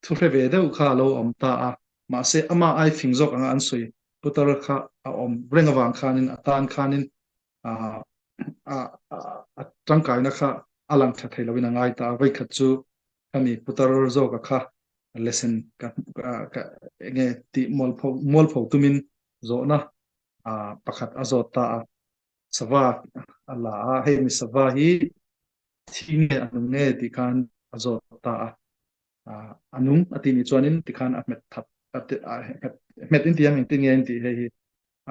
thu hre ve deuh kha a lo awm ta a, mahse amah ai fing zawk anga an sawi putar kha a awm reng avang khanin a tan khanin a tangkaina kha a lang tha thei loin a ngai ta a. Voikhat chu khami putar zawka kha lesson ka ka enge tih mualpho mualpho tumin zawhna pakhat a zawt ta a. Sava a la a, hei mi sava hi thi nge a nung nge tih khan a zawt ta a. A nung a tih nih chuanin tikhan a hmet that hmet in ti ang engtin nge in tih hei hi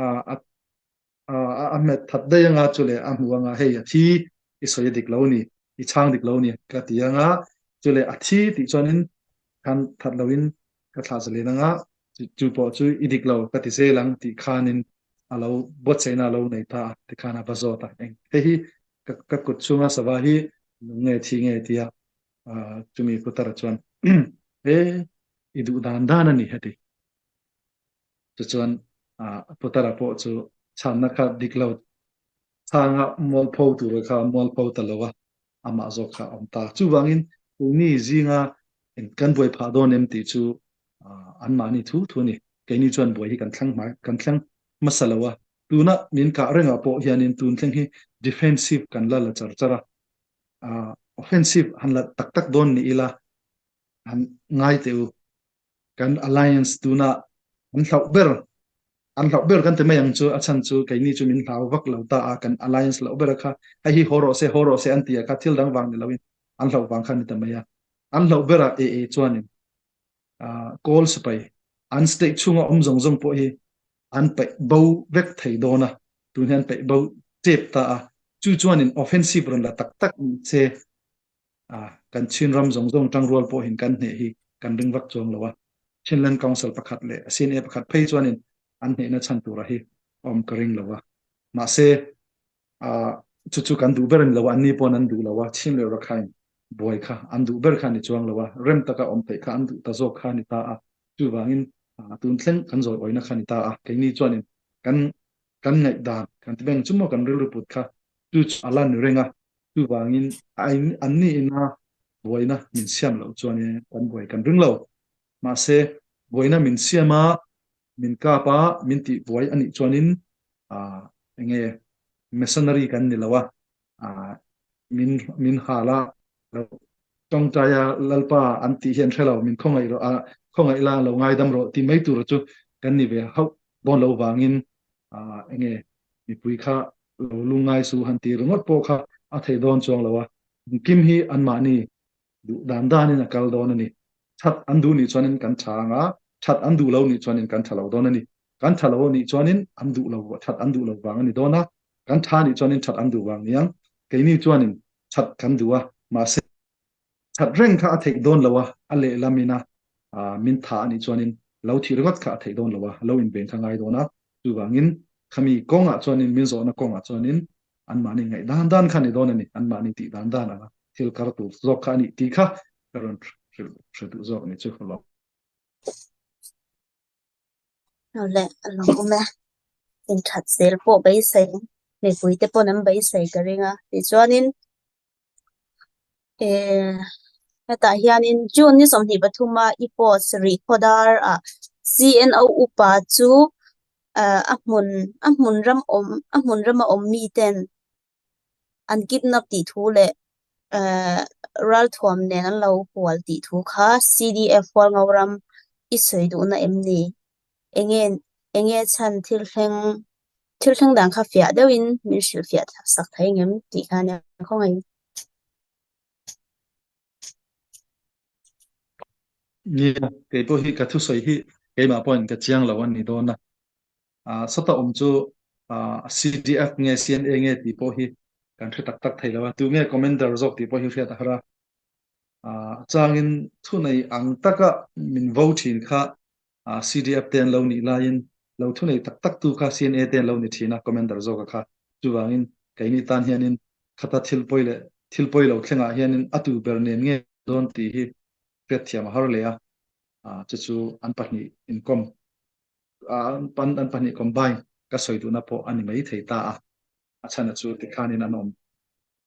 a a hmet that daih anga chu leh a hmu anga hei a thi i sawi a dik lo ni i chhang dik lo ni ka ti anga chu leh a thi tih chuanin khan that loin ka thlah zalen anga chu pawh chu i dik lo ka ti zel ang tih khanin a lo buatsaihna a lo nei ta a tikhan a va zawt a eng hei hi ka kut chhunga sava hi nung nge thi nge tia chumi putar chuan e i duh dan dan a ni heti Tichuan Putara pawh chu chhanna kha dik lo chhanga mualpho tur kha mualpho ta lo a. amah zawk kha a awm ta. Chuvangin keini zinga kan buai phah dawn em tih chu anmahni thu thu a ni. Keini chuan buai hi kan thleng hmai kan thleng hmasa lo a, tuna min kah rengah pawh hianin tun thleng hi defensive kan la la char char a, offensive han la tak tak dawn ni ila han ngai teh u. Kan alliance tuna an hlauh ber an hlauh ber kan ti mai ang chu a chhan chu keini chu min hlau vak lo ta a kan alliance loh ber kha hei hi haw rawh se haw rawh se an ti a kha thil dang vang ni loin an hlauh vang kha ni ta mai a an hlauh berah e e chuanin kawl sipai an state chhunga awm zawng zawng pawh hi an paih bo vek thei dawn a tun hian paih bo tep ta a chu chuanin offensive rawn la tak tak se kan Chin ram zawng zawng tangrual pawhin kan hneh hi kan ring vak chuang lo a. Chinland Council pakhat leh CNA pakhat phei chuanin an hnehna chhan tura hi awm ka ring lo a. Mahse, chu chu kan duh ber a ni lo a, anni pawn an duh lo a, Chin leh Rakhine buai kha an duh ber kha a ni chuang lo a, rem taka awm theih kha an duh ta zawk kha a ni ta a. Chuvangin tun thleng kan zawi awina kha a ni ta a. Keini chuanin kan kan ngaihdan, kan ti beng chu maw kan rilru put kha chu chu a la ni reng a. Chuvangin an ni ina buaina min siam loh chuan kan buai kan ring lo. Mahse, buaina min siam a, min kap a, min tih buai a nih chuanin enge missionary kan ni lo a, min min hal a, lo tawngtai a, Lalpa an tih hi an hre lo, min khawngaih rawh a, khawngaih la, lo ngaidam rawh tih mai tur chu kan ni ve hauh dawn lo vangin enge mipui kha lo lungngai su han tih ringawt pawh kha a theih dawn chuang lo a, engkim hi anmahni duh dan danin a kal dawn a ni. That an duh nih chuanin kan tha ang a, that an duh lo nih chuanin kan tha lo dawn a ni. Kan tha lo nih chuanin an duh lo, that an duh lo vang a ni dawn a, kan tha nih chuanin that an duh vang niang. Keini chuanin that kan duh a, mahse That reng kha a theih dawn lo a, a lehlam ina min tha a nih chuanin lo thih ringawt kha a theih dawn lo a, lo inven kha ngai dawn a. Chuvangin khami kawngah chuanin min zawhna kawngah chuanin anmahni ngaih dan dan kha a ni dawn a ni, anmahni tih dan dan anga thil kar tur zawk kha a nih tih kha ka rawn hrilh hre duh zawk a ni chu hlawm. Leh a lo awm e. Inthat zel pawh beisei mipuite pawn an beisei ka ring a, tichuanin Hetah hianin June ni 23 a i post rih khawdar ah CNO upa chu a hmun a hmun ram awm a hmun rama awm miten an kidnap tih thu leh ralthuam nen an lo hual tih thu kha CDF Hualngo ram i sawi duhna em ni? Enge enge chhan thil thleng Thil thleng dan kha fiah deuhin min hrilhfiah sak thei ngem tih kha nia khawngaih. Nia, kei pawh hi ka thusawi hi keimah pawhin ka chiang lo a ni dawn a. Sawta awm chu CDF nge CNA nge tih pawh hi kan hre tak tak thei lo a. Tu nge commander zawk tih pawh hi hriat a har a. Changin thunei ang taka min vo thin kha CDF te an lo nih laiin lo thunei tak tak tu kha CNA te an lo ni thin a, commander zawka kha. Chuvangin keini tan hianin khata thil pawi leh thil pawi lo thlengah hianin a tu ber nen nge dawn tih hi hriatthiam a har leh a, chu chu an pahnih inkawm an pahnih combine ka sawi duhna pawh a ni mai thei ta a, a chhan a chu tikhanin an awm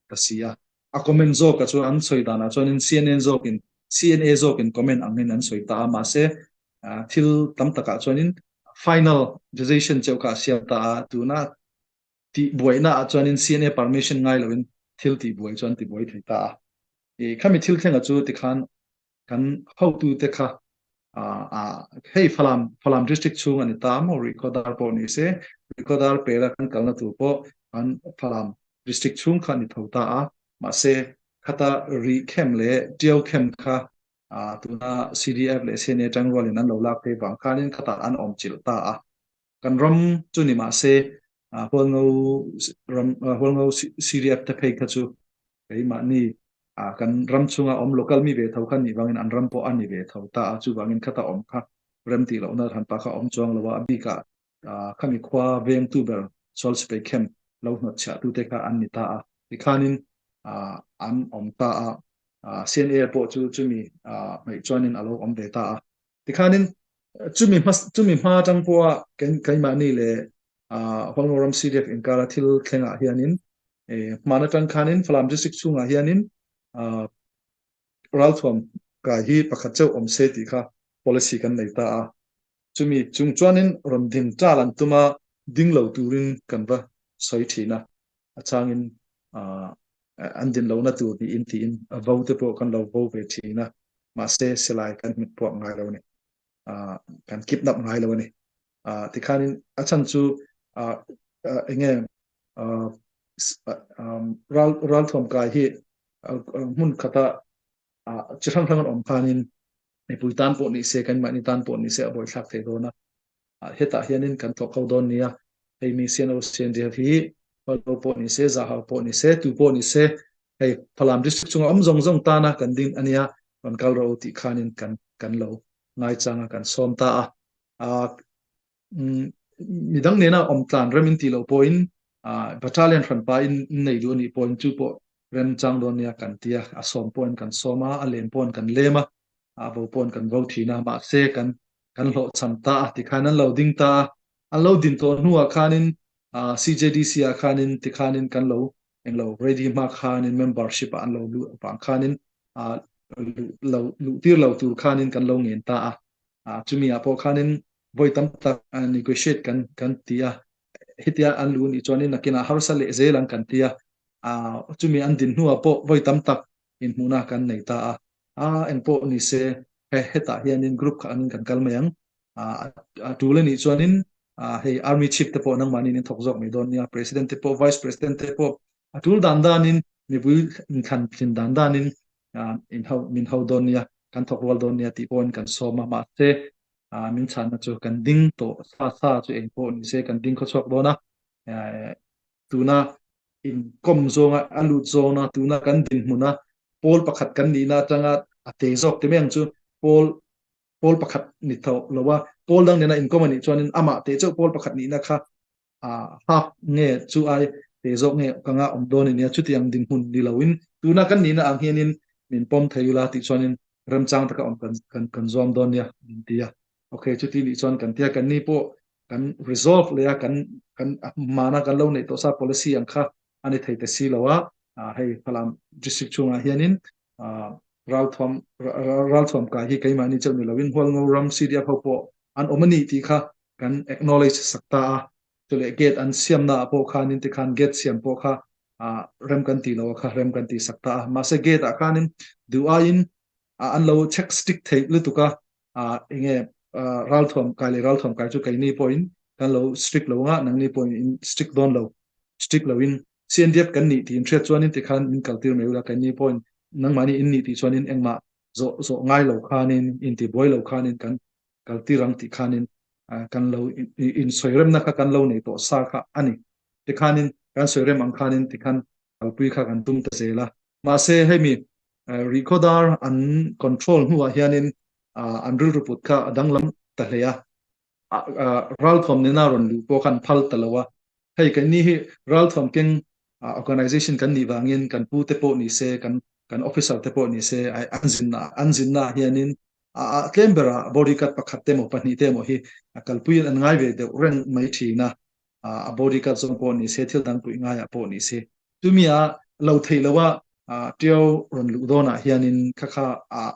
ka si a. A comment zawk a chuan an sawi danah chuanin CNN zawkin CNA zawkin comment angin an sawi ta a, mahse thil tam takah chuanin final decision cheuh kha a siam ta a, tuna tih buaihna ah chuanin CNA permission ngai loin thil tih buai chu an ti buai thei ta a. I khami thil thlenga chu tikhan kan hotute kha hei Falam Falam district chhung a ni ta maw Rihkhawdar pawh ni se Rihkhawdar pela kan kalna tur pawh an Falam district chhung kha a ni tho ta a, mahse khata Rih khem leh Tiau khem kha tuna CDF leh CNA tangrualin an lo lak phei vang khanin khatah an awm chilh ta a. Kan ram chu ni mahse Hualngo ram Hualngo CDF te phei kha chu keimahni kan ram chhunga awm local mi ve tho kha nih vangin an ram pawh a ni ve tho ta a, chuvangin khata awm kha rem tih lohna hran pa kha awm chuang lo a, a bikah khami khua vengtu ber Sual Sipai Camp lo hnawtchhiah tute kha an ni ta a, tikhanin an awm ta a, CNA pawh chu chumi hmeih chuanin a lo awm ve ta a. Tikhanin chumi hma chumi hma atang pawha keimahni leh Hualngo ram CDF inkara thil thlengah hianin. Hman atang khanin Falam District chhungah hianin ralthuam kai hi pakhat chauh awm se tih kha policy kan nei ta a. Chumi chung chuanin rawn din tal an tum a, ding lo turin kan va sawi thin a, a changin an din lohna tur niin tiin a vo te pawh kan lo vo ve thin a, mahse silai kan hmet puak ngai lo a ni. Kan kidnap ngai lo a ni. Tikhanin a chhan chu eng nge ral ralthuam kai hi hmun khata chi hrang hrang an awm khanin mipui tan pawh ni se kan mahni tan pawh ni se a buaithlak thei dawn a. Hetah hianin kan thawk ho dawn nia, hei mi CNO CNDF hi Hualho pawh ni se, Zahau pawh ni se, tu pawh ni se, hei Falam district chunga awm zawng zawng tana kan ding ania, rawn kal rawh u tih khanin kan kan lo ngaichang a, kan sawm ta a. Midang nena awm tlan rem in tih loh pawhin battalion hranpa in nei duh anih pawhin chu pawh remchang dawn nia kan ti a, a sawm pawhin kan sawm a, a lem pawhin kan lem a, a vo pawhin kan vo thin a, mahse kan kan hlawhchham ta a tikhan an lo ding ta a, an lo din tawh hnuah khanin CJDC ah khanin tikhanin kan lo englo ready hma khanin membership ah an lo luh avang khanin lo luh tir lo tur khanin kan lo ngen ta a, chumi ah pawh khanin vawi tam tak negotiate kan kan ti a, hetia an luh nih chuanin nakinah harsa leh zel ang kan ti a, chumi an din hnuah pawh vawi tam tak inhmuhna kan nei ta a, a engpawh ni se he hetah hianin group kha angin kan kal mai ang, a tul anih chuanin hei army chief te pawh nangmahniin in thawk zawk mai dawn nia, president te pawh vice president te pawh a tul dan danin mipui inthlan thin dan danin in ho min ho dawn nia, kan thawk rual dawn nia tih pawhin kan sawm a, mahse min chhanna chu kan ding tawh sa sa chu engpawh ni se kan ding khawchhuak dawn a, tuna inkawm zawnga a lut zawna tuna kan dinhmuna pawl pakhat kan nihna atanga a te zawk te mai ang chu pawl pawl pakhat ni tho lo a pawl dang nena inkawm anih chuanin amah te chauh pawl pakhat nihna kha a hak nge chu ai te zawk nge ka nga awm dawn ania chutiang dinhmun ni loin tuna kan nihna ang hianin min pawm thei ula tih chuanin remchang taka awm kan kan kan zawm dawn nia min ti a. Okay, chuti nih chuan kan tia kan ni pawh kan resolve leh a kan kan hmana kan lo neih tawh sa policy ang kha a ni thei ta si lo a, hei Falam district chhungah hianin ralthuam ralthuam kai hi keimahni chauh ni loin Hualngo ram CDF ho pawh an awm a ni tih kha kan acknowledge sak ta a, chuleh gate an siamna ah pawh khanin tikhan gate siam pawh kha rem kan ti lo a kha rem kan ti sak ta a, mahse gate ah khanin duh aiin an lo check stick theih lutuk a, enge ralthuam kai leh ralthuam kai chu keini pawhin kan lo strict lo anga nangni pawhin in strict dawn lo strict loin CNDF kan nih tih in hriat chuanin tikhan min kaltir mai ula keini pawhin nangmahni in nih tih chuanin engmah zawh zawh ngai lo khanin inti buai lo khanin kan kaltir ang tih khanin kan lo in sawi remna kha kan lo nei tawh sa kha ani tikhanin kan sawi rem ang khanin tikhan kalpui kha kan tum ta zel a mahse hemi Rihkhawdar an control hnuah hianin an rilru put kha a danglam ta hle a, ralthuam nena rawn luh pawh kha an phal ta lo a. Hei keini hi ralthuam keng organization kan nih vangin kan pu te pawh ni se, kan kan officer te pawh ni se an zinna an zinnaah hianin a tlem berah bodyguard pakhat te emaw pahnih te emaw hi a kalpuiin an ngai ve deuh reng mai thin a, a bodyguard zawng pawh ni se thil dang puih ngaiah pawh ni se. Chumia lo theih lo a Ṭiau rawn luh dawnah hianin kha kha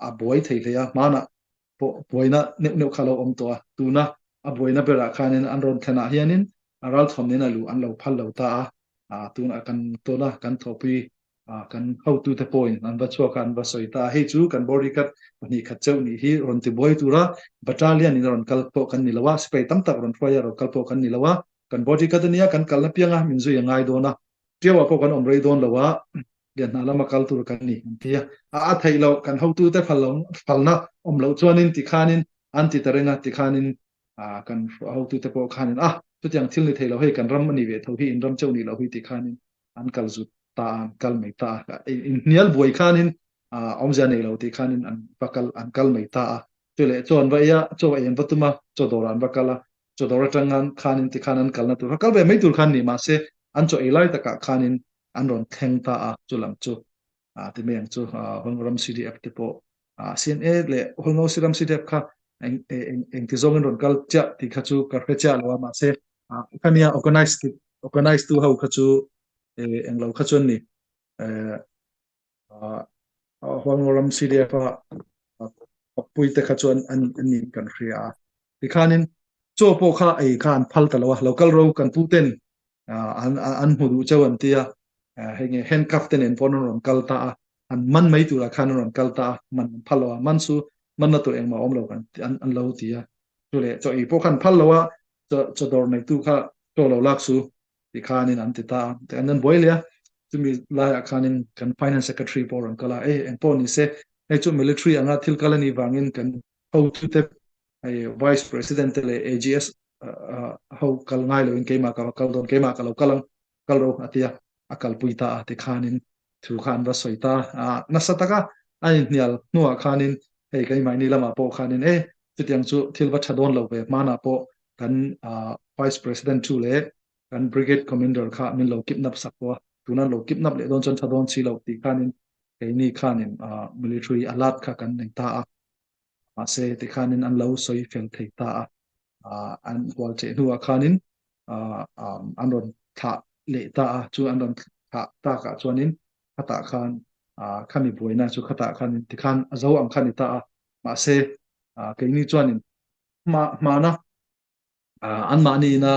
a buai thei hle a, hmanah pawh buaina neuh neuh kha a lo awm tawh a, tuna a buaina berah khanin an rawn thlenah hianin a ralthuam nena luh an lo phal lo ta a, tunah kan tawna kan thawhpui kan hotute pawhin an va chhuak a, an va sawi ta a, hei chu kan bodyguard 2 khat chauh nih hi rawn tibuai tura battalion in a rawn kal pawh kan ni lo a, sipai tam tak rawn hruai a rawn kal pawh kan ni lo a, Kan bodyguard ania kan kalna pianga min zui a ngai dawn a, Ṭiauah pawh kan awm rei dawn lo a, Lianhna lama kal tur kan ni an ti a, a theih loh kan hotute phal lo phalna awm loh chuanin tikhanin an ti ta reng a, tikhanin kan hotute pawh khanin a chutiang thil ni thei lo hei kan ram a ni ve tho hi in ram chauh nih loh hi tikhanin an kal zut ta a, an kal mai ta a, inhnial buai khanin awmzia nei lo tikhanin an va kal an kal mai ta a, chuleh chaw an va ei a, chaw ei an va tum a, chaw dawrah an va kal a, Chaw dawr atang khanin tikhan an kalna tur kha kal ve mai tur khan ni mahse an chaw ei lai takah khanin an rawn thleng ta a, chu lam chu ti mai ang chu Hawlngo ram CDF te pawh CNA leh Hawlngo ram CDF kha eng engti zawngin rawn kal chiah tih kha chu ka hre chiah lo a mahse khania organize organize tu ho kha chu Englo kha chuan ni Hualngo ram CDF a pakpui te kha chuan an ni kan hria a. Tikhanin chaw pawh kha ei kha an phal ta lo a, lo kal ro kan pu ten an an hmu duh cheu an tia, hei nge handcuff te nen pawh an rawn kal ta a, an man mai turah khan an rawn kal ta a, man an phal lo a, man chu man na tur engmah a awm lo kan an lo ti a. Chuleh chaw ei pawh kha an phal lo a, chaw dawr neitu kha chaw lo lak su ti khanin an ti ta a, ti an an buai leh a, chumi laiah khanin kan finance secretary pawh a rawn kal a, ei eng pawh ni se, hei chu military anga thil kal a nih vangin kan hotute hei vice president te leh AGS ho kal ngai loin keimah ka va kal dawn, keimah ka lo kal ang, kal ro a ti a, a kalpui ta a ti khanin thu kha an va sawi ta a, nasa taka a inhnial hnuah khanin hei keimahni lamah pawh khanin e chutiang chu thil va tha dawn lo ve, hmanah pawh kan Vice President thu leh kan Brigade Commander kha min lo kidnap sak pawh a, tuna lo kidnap leh dawn chuan tha dawn si lo tih khanin keini khanin military alert kha kan nei ta a, mahse tikhanin an lo sawi fel thei ta a, an hual cheh hnuah khanin an rawn thlah leh ta a, chu an rawn thlah takah chuanin khatah khan khami buaina chu khatah khanin tikhan a zo ang kha ni ta a, mahse keini chuanin hma hmana anmahni ina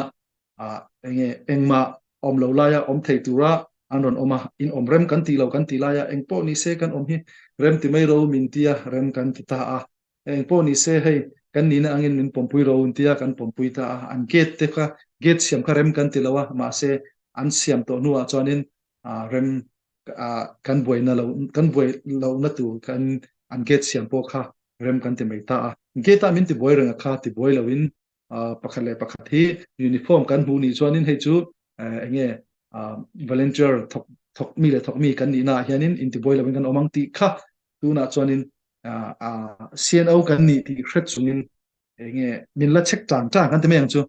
enge engmah awm lo laia awm thei tura an rawn awm a, in awm rem kan tih lo kan tih laia eng pawh ni se kan awm hi rem ti mai ro min tia rem kan ti ta a, eng pawh ni se hei kan nihna angin min pawmpui ro in tia kan pawmpui ta a, an gate te kha gate siam kha rem kan ti lo a, mahse an siam tawh hnuah chuanin rem kan buaina lo kan buai lohna tur kan an gate siam pawh kha rem kan ti mai ta a. Gate ah min ti buai reng a kha ti buai loin pakhat leh pakhat hi uniform kan hmuh nih chuanin hei chu enge volunteer thawk thawk mi leh thawk mi kan nihna ah hianin in ti buai loin kan awm ang tih kha tunah chuanin CNO kan nih tih hret chungin enge min la check tan tan kan ti mai ang chu.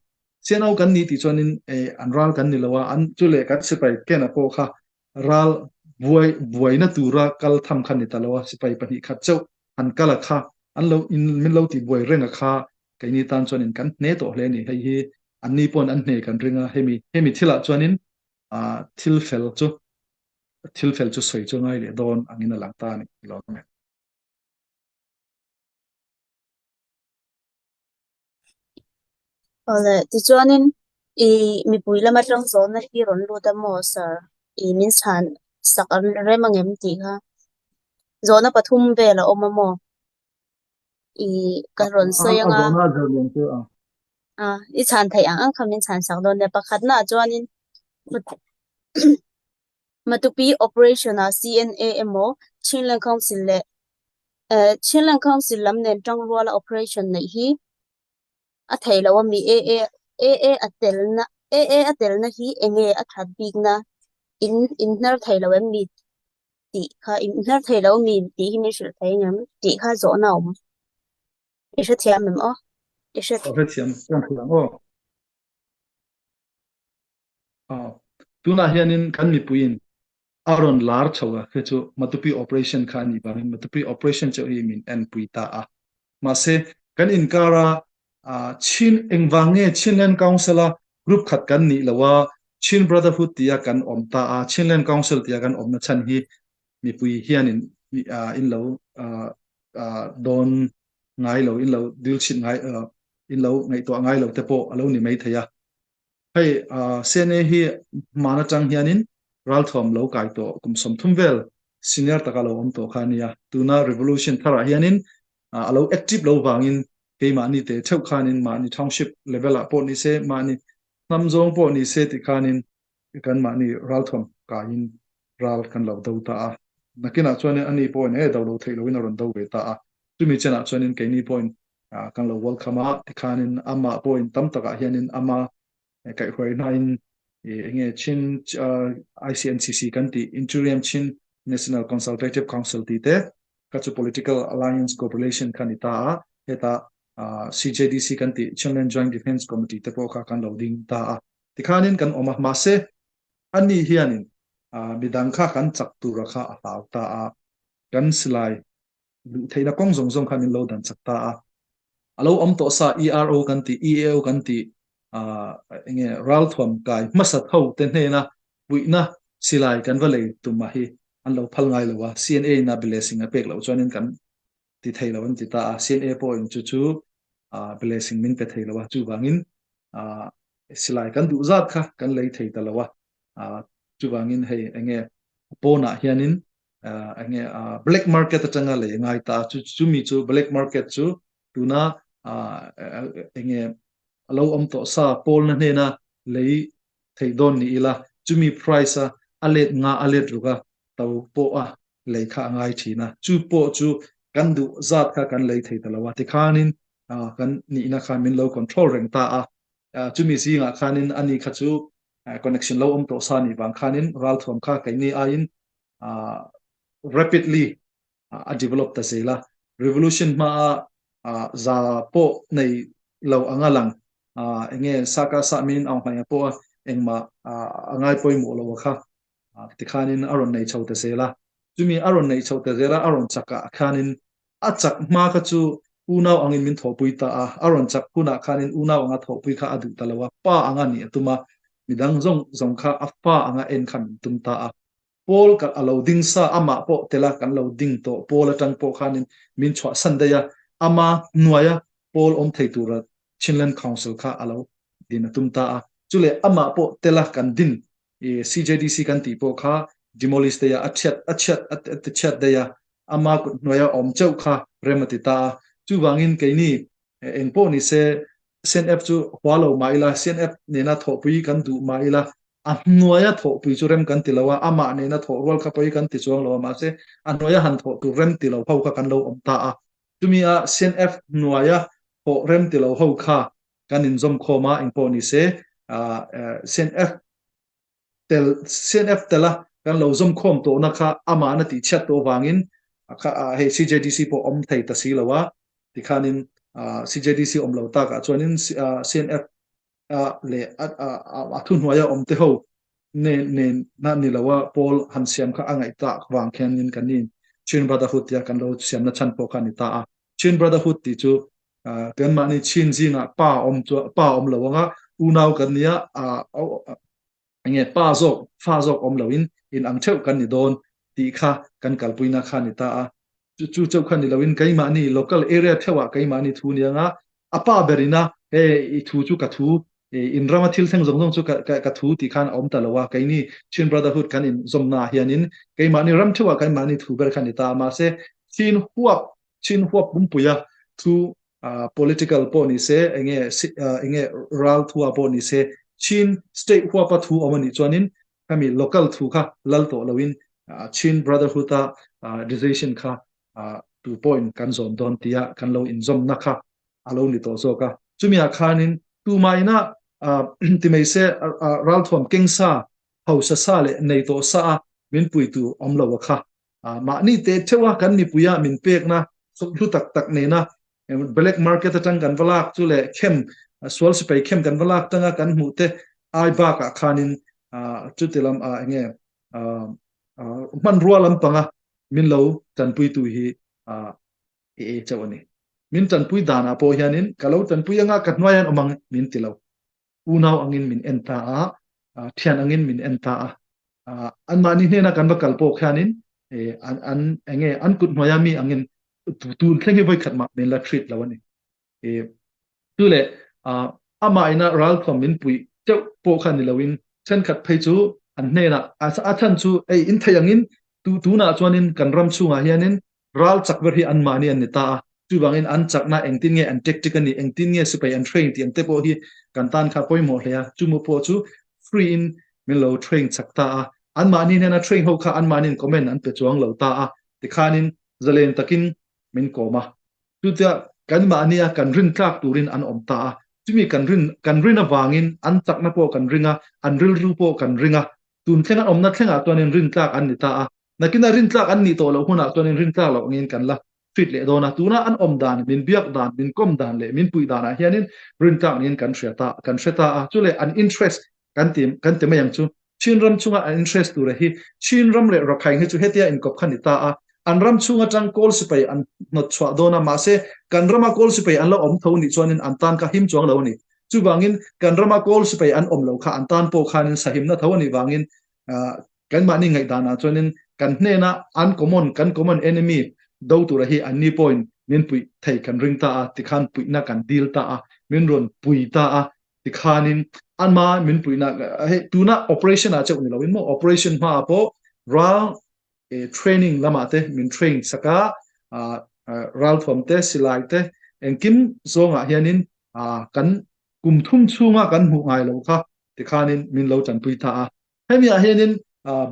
CNO kan nih tih chuanin an ral kan ni lo a, an chu leh kan sipai kena pawh kha ral buai buaina tura kal tham kha ni ta lo a, sipai pahnih khat chauh an kal a kha an lo in min lo ti buai reng a kha keini tan chuanin kan hne tawh hle a ni. Hei hi anni pawhin an hne kan ring a, hemi hemi thilah chuanin thil fel chu thil fel chu sawi chu ngai leh dawn angin a lang ta a ni lawm e. Awle, tichuanin i mipui lama tang zawhna hi rawn lut a maw sir? I min chhan sak an rem angem tih kha zawhna pathum vel a awm a maw? I ka rawn sawi anga a i chhan theih ang ang kha min chhan sak dawn nia. Pakhatna ah chuanin Matupi operation ah CNA emaw Chinland Council leh Chinland Council lam nen tangruala operation neih hi a theih loh a mi AA AA a telna AA a telna hi enge a that bikna in inhnar thei lo em mi tih kha inhnar thei lo mi tih hi min hrilh thei ang em tih kha zawhna a awm i hrethiam em aw i hre Hrethiam ka hria ang aw. Aw, tunah hianin kan mipuiin a rawn lar chho a, khi chu Matupi operation kha a nih vangin Matupi operation chauh hi min enpui ta a. Mahse, kan inkara Chin engvang nge Chinland Council-a group khat kan nih loh a, Chin Brotherhood tia kan awm ta a, Chinland Council tia kan awmna chhan hi mipui hianin in lo dawn ngai lo, in lo dilchhit ngai, in lo ngaihtuah ngai lo te pawh a lo ni maithei a. Hei CNA hi hman atang hianin ralthuam lo kai tawh kum 30 vel senior taka lo awm tawh kha a nia. Tuna revolution tharah hianin a lo active lo vangin keimahni te theuh khanin mahni township level ah pawh ni se, mahni hnam zawng pawh ni se ti khanin kan mahni ralthuam kaiin ral kan lo do ta a. Nakinah chuanin ani pawhin e do lo theih loin a rawn do ve ta a. Chumi chenah chuanin keini pawhin kan lo welcome a, tikhanin amah pawhin tam takah hianin ama kaihhruaihnain enge Chin ICNCC kan tih Interim Chin National Consultative Council tih te kha chu Political Alliance Cooperation kha ni ta a, heta CJDC kan tih Chinland Joint Defence Committee te pawh kha kan lo ding ta a, tikhanin kan awm a, mahse ani hianin midang kha kan chak tura kha a hlau ta a, kan silai Luh theihna kawng zawng zawng kha min lo dan chak ta a. A lo awm tawh sa ERO kan tih, EAO kan tih, enge ralthuam kai hmasa tho te hnena puihna Silai kan va lei tum a hi an lo phal ngai lo a, CNA in a blessing a pek loh chuanin kan ti thei lo an ti ta a, CNA pawhin chu chu blessing min pe thei lo a, chuvangin silai kan duh zat kha kan lei thei ta lo a, chuvangin hei enge pawnah hianin enge black market atanga lei a ngai ta a, chumi chu black market chu tuna enge a lo awm tawh sa pawlna hnena lei theih dawn ni ila chumi price a a let nga a let ruk a to pawh a lei kha a ngai thin a, chu pawh chu kan duh zat kha kan lei thei ta lo a, tikhanin kan nihna khan min lo control reng ta a, chumi zingah khanin ani kha chu connection lo awm tawh sa nih vang khanin ralthuam kha keini aiin rapidly a develop ta zel a, revolution hmaa za pawh nei lo anga lang enge saka sah min aung hlaing a pawh a engmah a ngai pawimawh lo a kha tikhanin a rawn nei chho ta zel a, chumi a rawn nei chho ta zel a a rawn chak ah khanin a chak hma kha chu unau angin min thawhpui ta a, a rawn chak hunah khanin unau anga thawhpui kha a duh ta lo a, pa anga nih a tum a, midang zawng zawng kha a fa anga en kha min tum ta a. Paul ka a lo ding sa, amah pawh tel a kan lo ding tawh, Paul atang pawh khanin min chhuahsan daih a, ama hnuaia Paul awm thei tura Chinland Council kha a lo din a tum ta a, chuleh amah pawh tel a kan din i CJDC kan tih pawh kha demolish daih a, a chhiat a chhiat a ti chhiat daih a, ama kut hnuaia awm cheuh kha rem a ti ta a, chuvangin keini eng pawh ni se CNF chu hua lo mah ila, CNF nena thawhpui kan duh mah ila, a hnuaia thawhpui chu rem kan ti lo a, amah nena thawh rual kha pawi kan ti chuang lo a, mahse a hnuaia han thawh tur rem ti lo ho kha kan lo awm ta a. Chumi a CNF hnuaia thawh rem ti lo ho kha kan inzawm khawm a, engpawh ni se CNF tel CNF tela kan lo zawm khawm tawhna kha amahna tih chhiat tawh vangin hei CJDC pawh awm thei ta si lo a, tikhanin CJDC awm lo takah chuanin CNF leh a thuhnuaia awm te ho nen nen na ni lo a pawl han siam kha a ngaih tak vang khianin kan in Chin Brotherhood tia kan lo siamna chhan pawh kha a ni ta a. Chin Brotherhood tih chu Keimahni chin zingah pa awm chu pa awm lo anga unau kan nia enge pa zawk fa zawk awm loin in ang theuh kan ni dawn tih kha kan kalpuina kha ni ta a. Chu chu chauh kha ni loin keimahni local area theuhah keimahni thu ni anga a pa berina he i thu chu ka thu in rama thil thleng zawng zawng chu ka ka thu tih khan a awm ta lo a. Keini Chin Brotherhood kan inzawmna ah hianin keimahni ram theuhah keimahni thu ber kha ni ta a. Mahse Chin huap Chin huap pumpuia thu political pawh ni se, enge enge ral thua pawh ni se, Chin state huapa thu awm a nih chuanin khami local thu kha lal tawh loin Chin Brotherhood a decision kha tu pawhin kan zawm dawn tia kan lo inzawmna kha a lo ni tawh zawk a. Chumi ah khanin tumah ina ti mai se ralthuam keng sa, hausa sa leh nei tawh sa a min puitu awm lo a kha Mahni te theuh a kan mipuia min pekna hlu tak tak nena black market atang kan va lak chu leh khem sual sipai khem kan va lak tanga kan hmuh te ai bakah khanin chuti lam enge hmanrua lampanga min lo tanpuitu hi i ei chauh a ni. Min tanpui danah pawh hianin ka lo tanpui anga ka hnuai an awm ang min ti lo. Unau angin min en ta a, thian angin min en ta a. Anmahni hnena kan va kal pawh khianin an an enge an kut hnuaia mi angin tun thleng hi vawi khat mah min la treat lo a ni. Chu leh amah ina ralthuam min puih teuh pawh kha ni loin thenkhat phei chu an hnenah a chhan chu ei in thei angin tunah chuanin kan ram chhungah hianin Ral chak ber hi anmahni an ni ta a, chuvangin an chakna engtin nge an tactic a nih, engtin nge sipai an train tih ang te pawh hi kan tan kha pawimawh hle a, chumu pawh chu free in min lo train chak ta a, anmahni hnena train ho kha anmahniin comment an pe chuang lo ta a, tikhanin zalen takin min kawm a, chutia kan mahnia kan rin tlak turin an awm ta a, chumi kan rin kan rin avangin an chakna pawh kan ring a, an rilru pawh kan ring a, tun thleng an awmna thlengah chuanin rin tlak an ni ta a. Nakina rintlak an nih tawh loh hunah chuan in rintlak loh angin kan la fit leh dawn a. Tuna an awm dan, min biak dan, min kawm dan leh min puih danah hianin rintlak niin kan hria ta, kan hre ta a. Chu leh an interest kan ti, kan ti mai ang chu. Chin ram chunga an interest tura hi Chin ram leh Rakhine hi chu hetia inkawp kha ni ta a. An ram chhung atang Kawl sipai an hnawt chhuah dawn a, mahse kan rama Kawl sipai an la awm tho nih chuanin an tan kha him chuang lo a ni. Chuvangin kan rama Kawl sipai an awm lo kha an tan pawh khanin sahimna tho a nih vangin. Kanmahni ngaihdanah chuanin kan hnena an common, kan common enemy do tura hi anni pawhin min puih thei kan ring ta a, tikhan puihna kan dil ta a, min rawn pui ta a, tikhanin anma min puihna hei tuna operation ah chauh ni loin maw operation hmaah pawh ral training lamah te min train sak a, ralthuam te silai te engkim zawngah hianin kan kum thum chhunga kan hmuh ngai lo kha tikhanin min lo tanpui ta a. Hemi ah hianin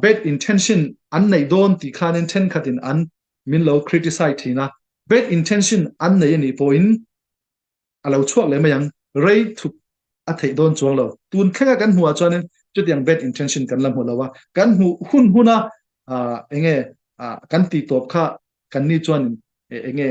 bad intention an neih dawn tih khanin thenkhatin an min lo criticize thin a, bad intention an nei anih pawhin a lo chhuak leh mai ang, rei thup a theih dawn chuang lo. Tun thlenga kan hmuh ah chuanin chutiang bad intention kan la hmu lo a, kan hmuh hun huna enge kan tih tawp kha kan ni chuanin enge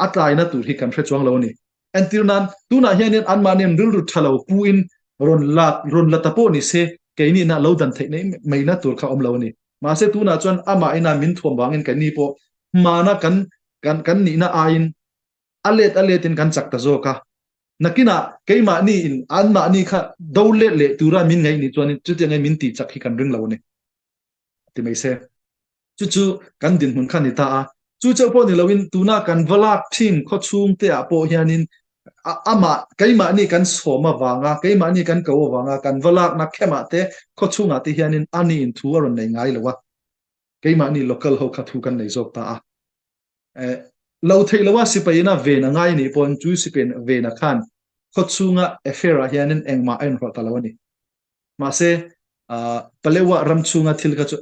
a tlaina tur hi kan hre chuang lo a ni. Entir nan, tunah hianin anmahniin rilru tha lo puin rawn la rawn la ta pawh ni se, keinihna lo dan theih nei maina tur kha awm lo a ni. Mahse tunah chuan amah ina min thuam vangin keini pawh hmana kan kan kan nihna aiin a let a letin kan chak ta zawk a. Nakinah keimahniin anmahni kha do let leh tura min ngaih nih chuanin chutiangin min tih chak hi kan ring lo a ni. Ti mai se. Chu chu kan dinhmun kha ni ta a. Chu chauh pawh ni loin tuna kan va lak thin khawchhung te ah pawh hianin amah keimahni kan sawm avanga keimahni kan ko avanga kan va lakna khemah te khawchhungah te hianin ani in thu a rawn nei ngai lo a. Keimahni local ho kha thu kan nei zawk ta a. Lo theih loa sipai ina ven a ngai anih pawhin chu sipai vena khan khawchhunga affair ah hianin engmah a inrawlh ta lo a ni. Mahse Palewa ram chhunga thil kha chu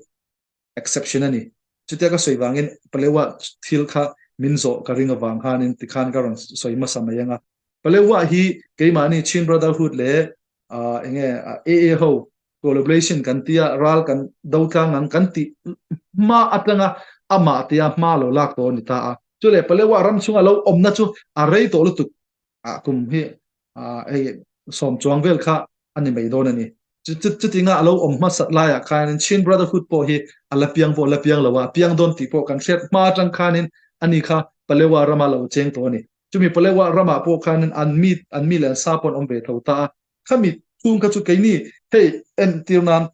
exception a ni. Chutia ka sawi vangin Palewa thil kha min zawh ka ring avang khanin tikhan ka rawn sawi hmasa mai ang a. Palewa hi keimahni Chin Brotherhood leh enge AA ho collaboration kan tia ral kan do tlang ang kan tih hma atanga amah tia hma lo lak tawh a ni ta a. Chuleh Palewa ram chhunga lo awmna chu a rei tawh lutuk a kum hi hei sawm chuang vel kha a ni mai dawn a ni. Chutinga a lo awm hmasat laiah khanin Chin Brotherhood pawh hi a la piang pawh a la piang lo a, a piang dawn tih pawh kan hriat hma atang khanin ani kha Palewa rama lo cheng tawh a ni. Chumi Palewa ramah pawh khanin an mi an mi leh an sa pawh an awm ve tho ta a. Khami chhung kha chu keini hei entir nan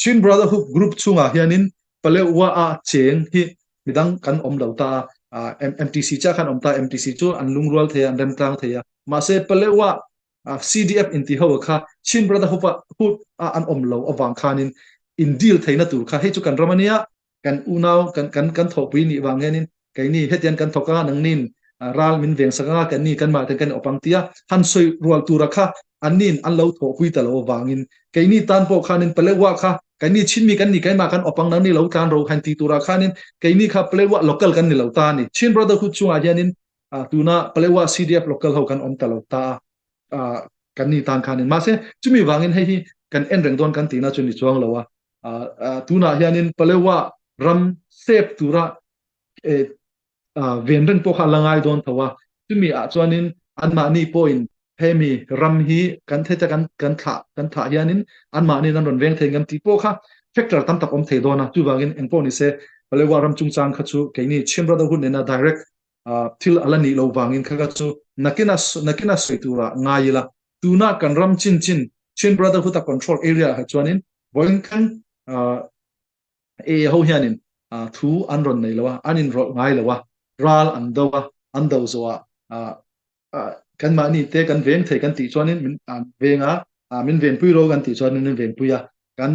Chin Brotherhood group chhungah hianin Palewa a cheng hi midang kan awm lo ta a, MTC chiah khan awm ta, MTC chu an lungrual thei a, an remtlang thei a. Mahse Palewa CDF inti ho kha Chin Brotherhood a an awm lo avang khanin in deal theihna tur kha hei chu kan ram ania, kan unau kan kan kan thawhpui nih vang hianin keini hetiang kan thawk a, nangnin ral min veng sak anga kan ni kan mahten kan awp ang tia han sawi rual tura kha annin an lo thawhpui ta lo avangin keini tan pawh khanin Palewa kha keini Chinmi kan ni keimah kan awp ang nangni lo tlan ro han ti tura khanin keini kha Palewa local kan ni lo ta a ni. Chin Brotherhood chungah hianin tuna Palewa CDF local ho kan awm ta lo ta a kan ni tan khanin mahse chumi vangin hei hi kan en reng dawn kan tihna chu ni chuang lo a. Tunah hianin Palewa ram sep tura ven reng pawh kha a la ngai dawn tho a, chumi ah chuanin anmahni pawhin hemi ram hi kan theta kan kan thlah kan thlah hianin anmahni an rawn veng thei ngam tih pawh kha factor tam tak awm thei dawn a, chuvangin engpawh nise Palewa ram chungchang kha chu keini Chin Brotherhood nena direct thil a la nih loh vangin kha kha chu nakina nakina sawi tura ngai ila tuna kan ram chin chin Chin Brotherhood a control area ah chuanin vawiin khan AA ho hianin thu an rawn nei lo a, an inrawlh ngai lo a, ral an do a, an do zawh ah kanmahni te kan veng thei kan tih chuanin min an veng a, min venpui ro kan tih chuanin min venpui a, kan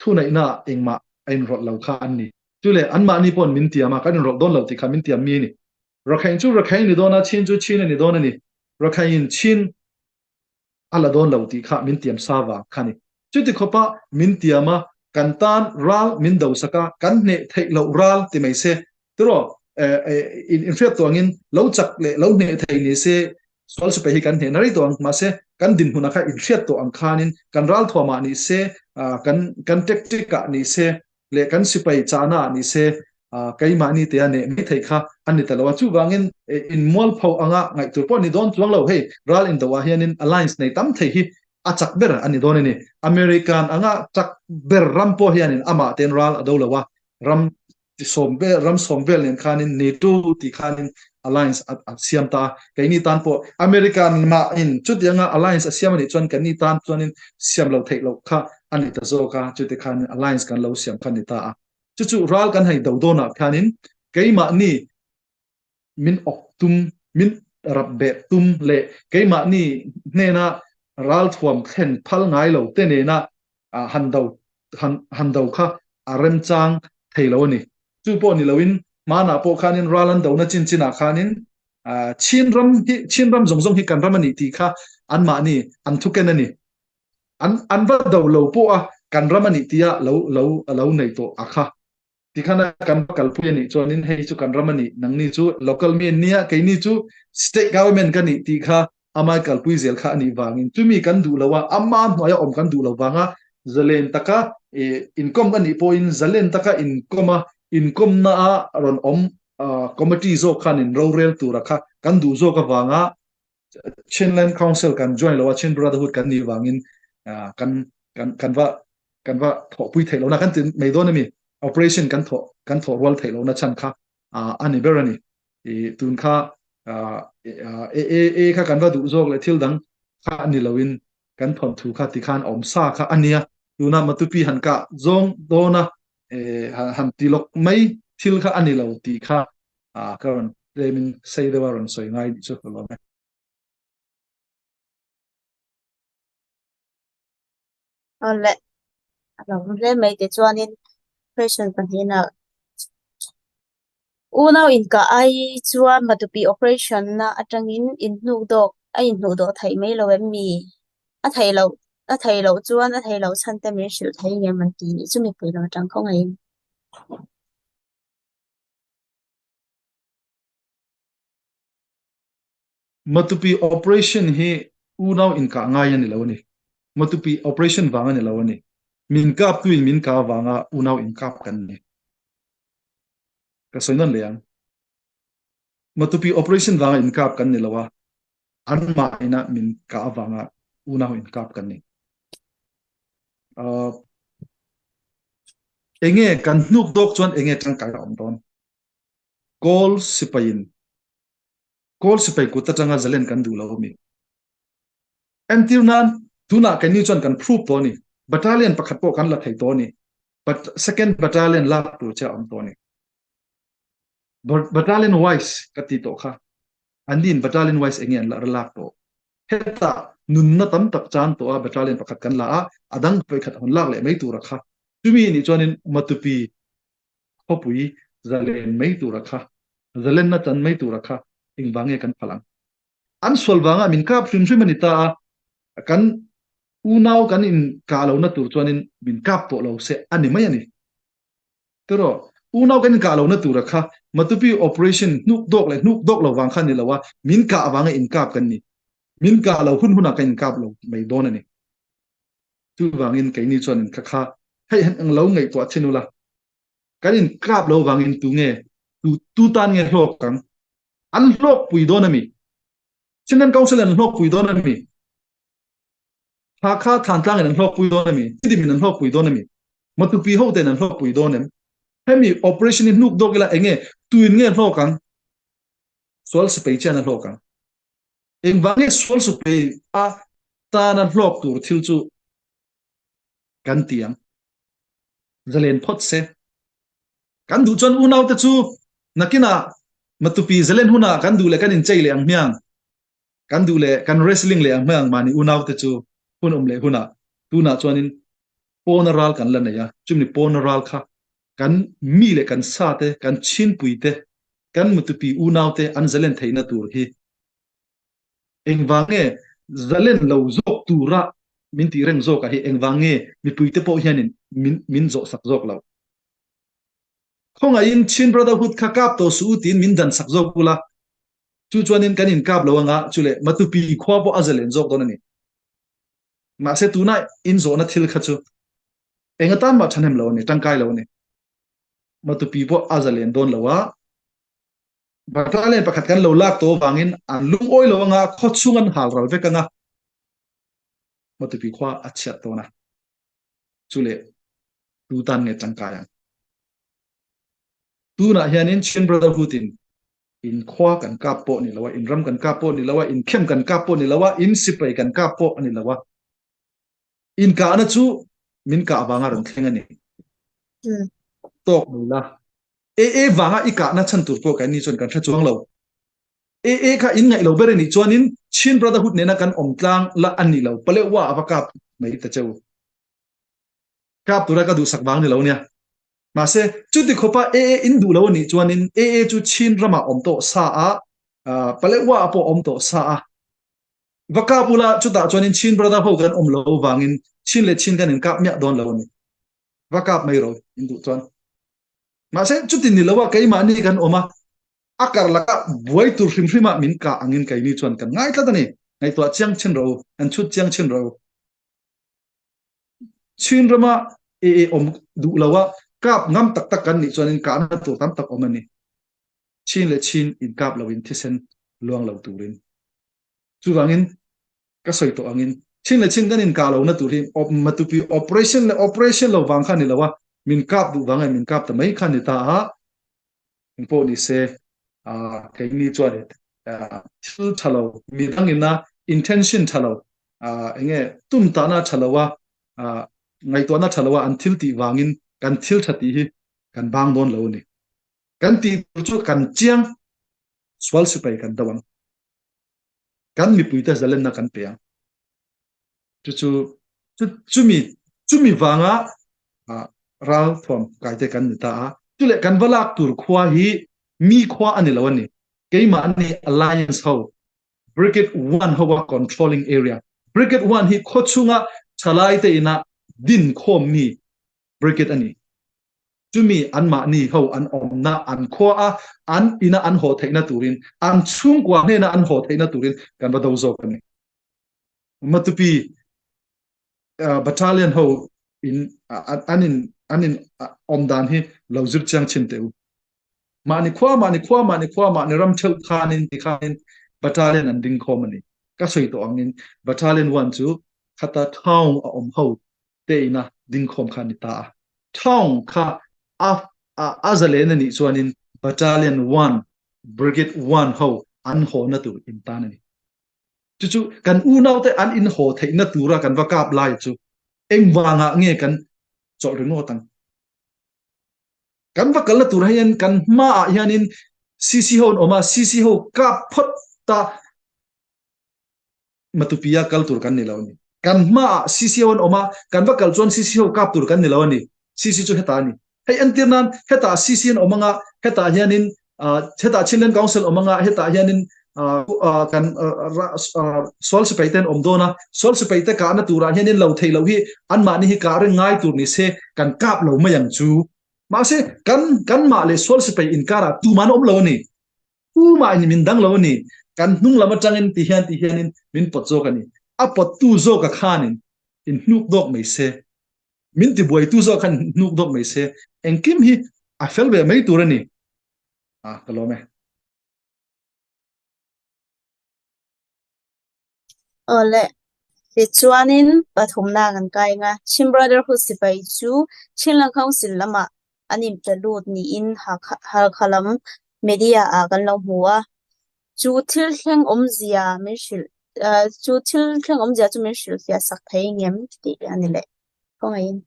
thuneihna engmah a inrawlh lo kha an ni. Chule anmahni paw'n min tiam a, kan inrawlh dawn lo tih kha min tiam mi a ni. Rakhain chu Rakhain a ni dawn a, Chin chu Chin a ni dawn a ni. Rakhain Chin a la dawn lo tih kha min tiam sa vang kha ni. Chuti khawpa min tiam a, kan tan ral min do sak a, kan hneh theih loh ral ti mai se. Tiraw, inhriat tawh angin lo chak leh lo hneh thei ni se sual sipai hi kan hneh na rei tawh ang. Mahse, kan dinhmunah kha inhriat tawh ang khanin kan ral thuamah ni se, kan kan tactic ah ni se leh kan sipai chahna ah ni se keimahni tea neh mai theih kha a ni ta lo a. Chuvangin inmualpho anga ngaih tur pawh a ni dawn chuang lo. Hei ral indo ah hianin alliance nei tam thei hi a chak ber a ni dawn a ni. American anga chak ber ram pawh hianin amah ten ral a do lo a, ram sawm vel ram sawm vel nen khanin NATO tih khanin alliance a siam ta a. Keini tan pawh American mahin chutianga alliance a siam a nih chuan keini tan chuanin siam lo theih loh kha. a ni ta zawk a, chute khan alliance kan lo siam kha a ni ta a. Chu chu ral kan hei do dawnah khanin keimahni min awk tum, min rap beh tum leh keimahni hnena ralthuam thlen phal ngai lo te nena han do han do kha a remchang thei lo a ni. Chu pawh ni loin hmanah pawh khanin ral an dona chin chinah khanin Chin ram hi Chin ram zawng zawng hi kan ram a nih tih kha anmahni an thuken a ni. An an va do lo pawh a kan ram a nih tia lo lo lo nei tawh a kha. Tikhan a kan va kalpui a nih chuanin hei chu kan ram a nih, nangni chu local mi an nia, keini chu state government ka nih tih kha amai kalpui zel kha a nih vangin chumi kan duh lo a, ama hnuaia awm kan duh lo vanga zalen taka inkawm a nih pawhin zalen taka inkawm a, inkawmna a rawn awm committee zawk khanin rorel tura kha kan duh zawk avanga Chinland Council kan join lo a, Chin Brotherhood kan nih vangin kan kan kan va kan va thawhpui theih lohna kan ti mai dawn a mi operation kan thawh kan thawh rual theih lohna chhan kha a ni ber a ni. I tun kha e e e kha kan va duh zawk leh thil dang kha a ni loin kan thawnthu kha tikhan awm sa kha a nia. Tuna Matupi han kah zawng dawna han ti lawk mai thil kha a ni lo tih kha ka rawn tlemin sei deuha rawn sawi ngai tih chu ka lawm e. Awle, a lo hle mai tichuanin question pahnihna unau inkah ai chuan Matupi operation na atangin inhnuk dawk a inhnuh dawh theih mai lo em mi? A theih loh a theih loh chuan a theih loh chhan te min hrilh thei ngem an ti nih chu mipui lam atang khawngaihin. Matupi operation hi unau inkah ngai a ni lo a ni. Matupi operation vang a ni lo a ni. Min kaptuin min kah avanga unau inkap kan ni. Ka sawi nawn leh ang. Matupi operation vanga inkap kan ni lo a, anmah ina min kah avanga unau inkap kan ni. Uh, enge kan hnuk dawk chuan enge tangkai a awm dawn. Kawl sipaiin Kawl sipai kut atanga zalen kan duh lo a mi. Entir nan tunah keini chuan kan prove tawh a ni. Battalion pakhat pawh kan la thei tawh a ni. But second battalion lak tur che a awm tawh a ni. Battalion wise ka ti tawh kha. An in battalion wise enge an la lak tawh. Hetah nunna tam tak chan tawh a battalion pakhat kan la a, a dang vawikhat a hun lak leh mai tur a kha. Chumi nih chuanin Matupi khawpui zalen mai tura kha, zalenna chan mai tura kha engvang nge kan phal ang? An sual vanga min kap hrim hrim a ni ta a, kan unau kan inkah lohna tur chuanin min kap tawh lo se a ni mai a ni. Tiraw, unau kan inkah lohna tura kha Matupi operation hnuk dawk leh hnuk dawk lo vang kha ni lo a, min kah avanga inkap kan ni. Min kah lo hun hunah kan inkap lo mai dawn a ni. Chuvangin keini chuan in kha kha hei han eng lo ngaihtuah thin ula, kan in kap lo vangin tu nge tu tu tan nge hlawk ang? An hlawk pui dawn a mi? Chinland Council in an hlawk pui dawn a mi? Hakha Thantlang in an hlawk pui dawn a mi? Tidim in an hlawk pui dawn a mi? Matupi ho ten an hlawk pui dawn em? Hemi operation hi hnuk dawk ila enge tuin nge hlawk ang? Sual sipai chian a hlawk ang. Engvang nge sual supei a tana hlawk tur thil chu kan ti ang? Zalen phawt se. Kan duh chuan unaute chu nakinah Matupi zalen hunah kan duh leh kan inchei leh ang hmiang. Kan duh leh kan wrestling leh ang hmiang mahni unaute chu hun awm leh hunah. Tunah chuanin pawna ral kan la nei a, chumi pawna ral kha kan mi leh kan sa te, kan chhinpui te, kan Matupi unaute an zalen theihna tur hi Engvang nge zalen lo zawk tura min tih reng zawk ah hi engvang nge mipui te pawh hianin min min zawh sak zawk lo. Khawngaihin Chin Brotherhood kha kap tawh suh u tiin min dan sak zawk ula, chu chuanin kan in kap lo anga chu leh Matupi khua pawh a zalen zawk dawn a ni. Mahse tuna in zawhna thil kha chu eng atan mah thahnem lo a ni, tangkai lo a ni. Matupi pawh a zalen dawn lo a. Battalion pakhat kan lo lak tawh avangin an lungawi lo anga khaw chhung an hal ral vek anga Matupi khua a chhiat dawn a, chu leh tu tan nge tangkai ang. Tunah hianin Chin Brotherhood in in khua kan kap pawh ni lo a, in ram kan kap pawh ni lo a, in khem kan kap pawh ni lo a, in sipai kan kap pawh a ni lo a. Inkahna chu. Min kah vanga rawn thleng a ni. Tawk mai la. AA vanga i kahna chhan tur pawh keini chuan kan hre chuang lo. AA kha in ngaih lo ber a nih chuanin Chin Brotherhood nena kan awm tlang la a ni lo. Palewa a va kap mai ta cheu. Kap tura ka duhsak vang ni lo nia. Mahse, chuti khawpa AA in duh lo a nih chuanin AA chu Chin ramah awm tawh sa a, Palewa pawh awm tawh sa a. Va kap ula chutah chuanin Chin Brother ho kan awm lo vangin Chin leh Chin kan inkap miah dawn lo a ni. Va kap mai ro in duh chuan. Mahse, chuti ni lo a keimahni kan awm a, a kar lakah buai tur hrim hrimah min kah angin keini chuan kan ngai tlat a ni. Ngaihtuah chiang chin rawh u, kan chhut chiang chin rawh u. Chin rama AA awm duh lo a, kap ngam tak tak kan nih chuanin kahna tur tam tak awm a ni. Chin leh Chin inkap loin thisen luang lo turin. Chuvangin ka sawi tawh angin chin leh chin kan inkah lohna tur hi Matupi operation leh operation lo vang kha ni lo a, min kap duh vang nge min kap ta mai kha ni ta a, engpawh ni se keini chuan thil tha lo mi dangina intention tha lo enge tum tahna tha lo a ngaihtuahna tha lo a an thil tih vangin kan thil tha tih hi kan bang dawn lo a ni. Kan tih tur chu kan chiang sual sipai kan do ang. Kan mipuite zalenna kan pe ang. Chu chu chumi chumi vanga ral thuam kaite kan ni ta a. Chule kan va lak tur khua hi mi khua a ni lo a ni. Keimahni alliance ho Brigade 1 ho a controlling area. Brigade 1 hi khaw chhunga thalaite ina din khawm mi Brigade a ni. Chumi anmahni ho an awmna an khua a, an ina an haw theihna turin, an chhungkua hnena an haw theihna turin kan va do zawk a ni. Matupi Battalion ho in an in an in awm dan hi lo zir chiang chin teh u. Mahni khua mahni khua mahni khua mahni ram theuh khanin ti khanin Battalion an ding khawm a ni. Ka sawi tawh angin Battalion 1 chu khata town a awm ho te ina dingkhawm kha a ni ta a. Town kha a a zalen a nih chuanin Battalion 1, Brigade 1 ho an hawna tur in tan a ni. Chu chu kan unaute an in haw theihna tura kan va kap lai chu engvangah nge kan chawlh ringawt ang? Kan va kalna tur hian kan hmaah hianin CC ho an awm a, CC ho kap phawt ta Matupia kal tur kan ni lo a ni. Kan hmaah CCO an awm a, kan va kal chuan CCO kap tur kan ni lo a ni. CC chu hetah a ni. Hei entir nan hetah CC an awm anga, hetah hianin hetah Chinland Council awm anga, hetah hianin kan sual sipai te an awm dawn a, sual sipai te kahna turah hianin lo theih loh hi anmahni hi kah reng ngai tur ni se kan kap lo mai ang chu. Mahse kan kanmah leh sual sipai inkarah tuman awm lo a ni. Tumah in min dang lo a ni. Kan hnung lam atangin ti hian ti hianin min pawt zawk a ni. A pawttu zawka khanin in hnuk dawk mai se. Min tibuaitu zawk khan in hnuk dawk mai se. Engkim hi a fel ve mai tur a ni. A, ka lawm e. Awle, tichuanin pathumna kan kai anga Chin Brotherhood sipai chu Chinland Council lamah an inpe lut niin Halkha lam media ah kan lo hmu a. Chu thil thleng awmzia min hrilh chu thil thleng awmzia chu min hrilhfiah sak thei ngem tih a ni leh khawngaihin.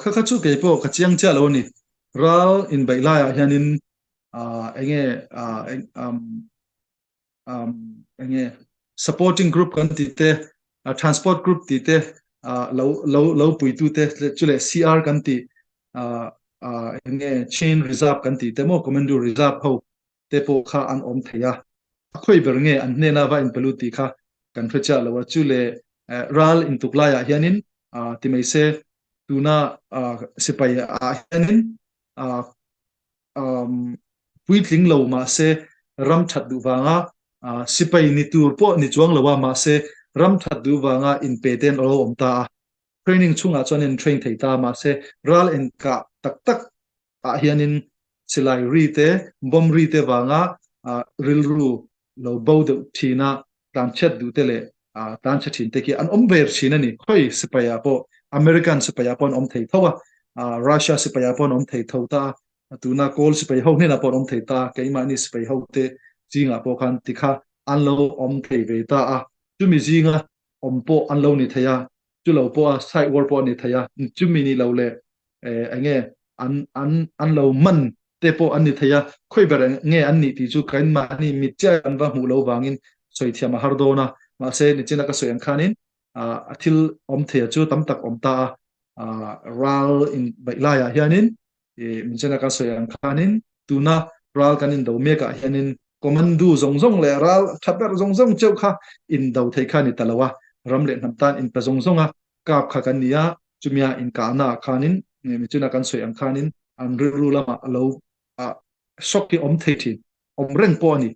Kha kha chu kei pawh ka chiang chiah lo a ni. Ral inbeih laiah hianin eng nge eng nge supporting group kan tih te, transport group tih te, lo lo lo puitu te chu leh CR kan tih eng nge chain reserve kan tih te maw commando reserve ho te pawh kha an awm thei a, a khawi ber nge an hnena va inpe lut tih kha kan hre chiah lo a, chu leh ral intuk laiah hianin ti mai se tuna sipai ah hianin puitling lo mahse ram that duh vanga sipai ni tur pawh ni chuang lo a mahse ram that duh vanga inpe te an lo awm ta a, training chhungah chuan in train thei ta mahse ral inkah tak tak ah hianin silai ri te bomb ri te vanga rilru lo bo deuh thin a tlanchhiat duh te leh tlanchhe thin te khi an awm ve thin a ni. Khawi sipai ah pawh American sipai ah pawh an awm thei tho a, Russia sipai ah pawh an awm thei tho ta a, tuna Kawl sipai ho hnenah pawh an awm thei ta a, keimahni sipai ho te zingah pawh khan tikha an lo awm thei ve ta a, chumi zinga. awm pawh an lo ni thei a, chu lo pawh a side war pawh a ni thei a, chumi ni lo leh eng nge an an an lo man te pawh an ni thei a, khawi ber nge an nih tih chu keimahni mit chiah kan va hmuh lo vangin sawi thiam a har dawn a, mahse nichina ka sawi ang khanin a thil awm thei a chu tam tak awm ta a, ral in baih laiah hianin nichina ka sawi ang khanin tuna ral kan indo mekah hianin commando zawng zawng leh ral tha ber zawng zawng cheuh kha indo thei kha a ni ta lo a, ram leh hnam tan inpe zawng zawng a kap kha kan ni a, chumia inkahna ah khanin nichina kan sawi ang khanin an rilru lamah a lo shock hi awm thei thin, awm reng pawh a ni,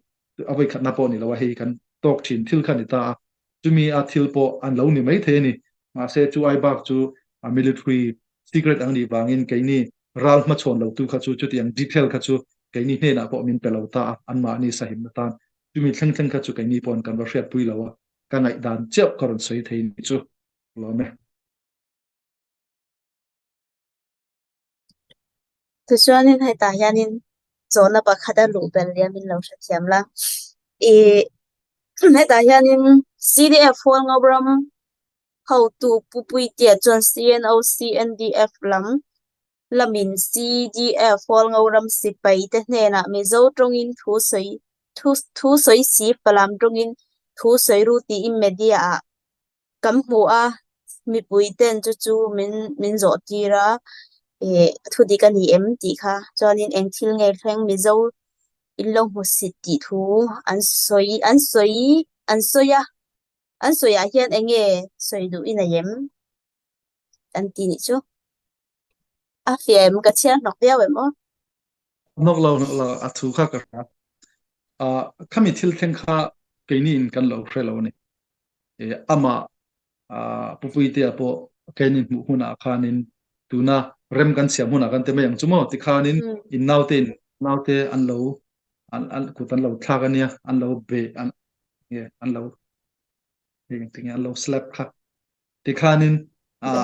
a vawikhatna pawh a ni lo a, hei kan tawk thin thil kha a ni ta a, chumi a thil pawh an lo ni mai thei a ni, mahse chu ai bak chu military secret ang nih vangin keini ral hmachhawn lo tu kha chu chutiang detail kha chu keini hnenah pawh min pe lo ta a, anmahni sahimna tan chumi thleng thleng kha chu keini pawhin kan va hriatpui lo a, ka ngaihdan chiah ka rawn sawi thei ni chu lawm e. Tichuanin hetah hianin zawhna pakhat a luh belh nia min lo hrethiam la. Ih hetah hianin CDF Hualngoram hotu Pu Puitea chuan CNO CNDF lam lamin CDF Hualngoram sipai te hnenah Mizo tawngin thu sawi thu sawi si Falam tawngin thu sawi ru tiin media ah Kan hmu a, mipui ten chu chu min min zawh tir a, eh thu dik a ni em tih kha. Chuanin eng thil nge thleng Mizo in lo hmu sit tih thu an sawi an sawi an sawi a, an sawi ah hian eng nge sawi duh i nei em an ti nih chu. A fiah em ka chhiar hnawk viau em aw? Hnawk lo hnawk lo a thu kha ka hria. Ah khami thil thleng kha keini in kan lo hre lo a ni. Amah Pupuitea pawh keini hmuh hunah khanin tuna rem kan siam hunah kan ti mai ang chu maw tikhanin in naute in naute an lo an an kut an lo thlak ania an lo be an nge an lo engtinge an lo slap kha tikhanin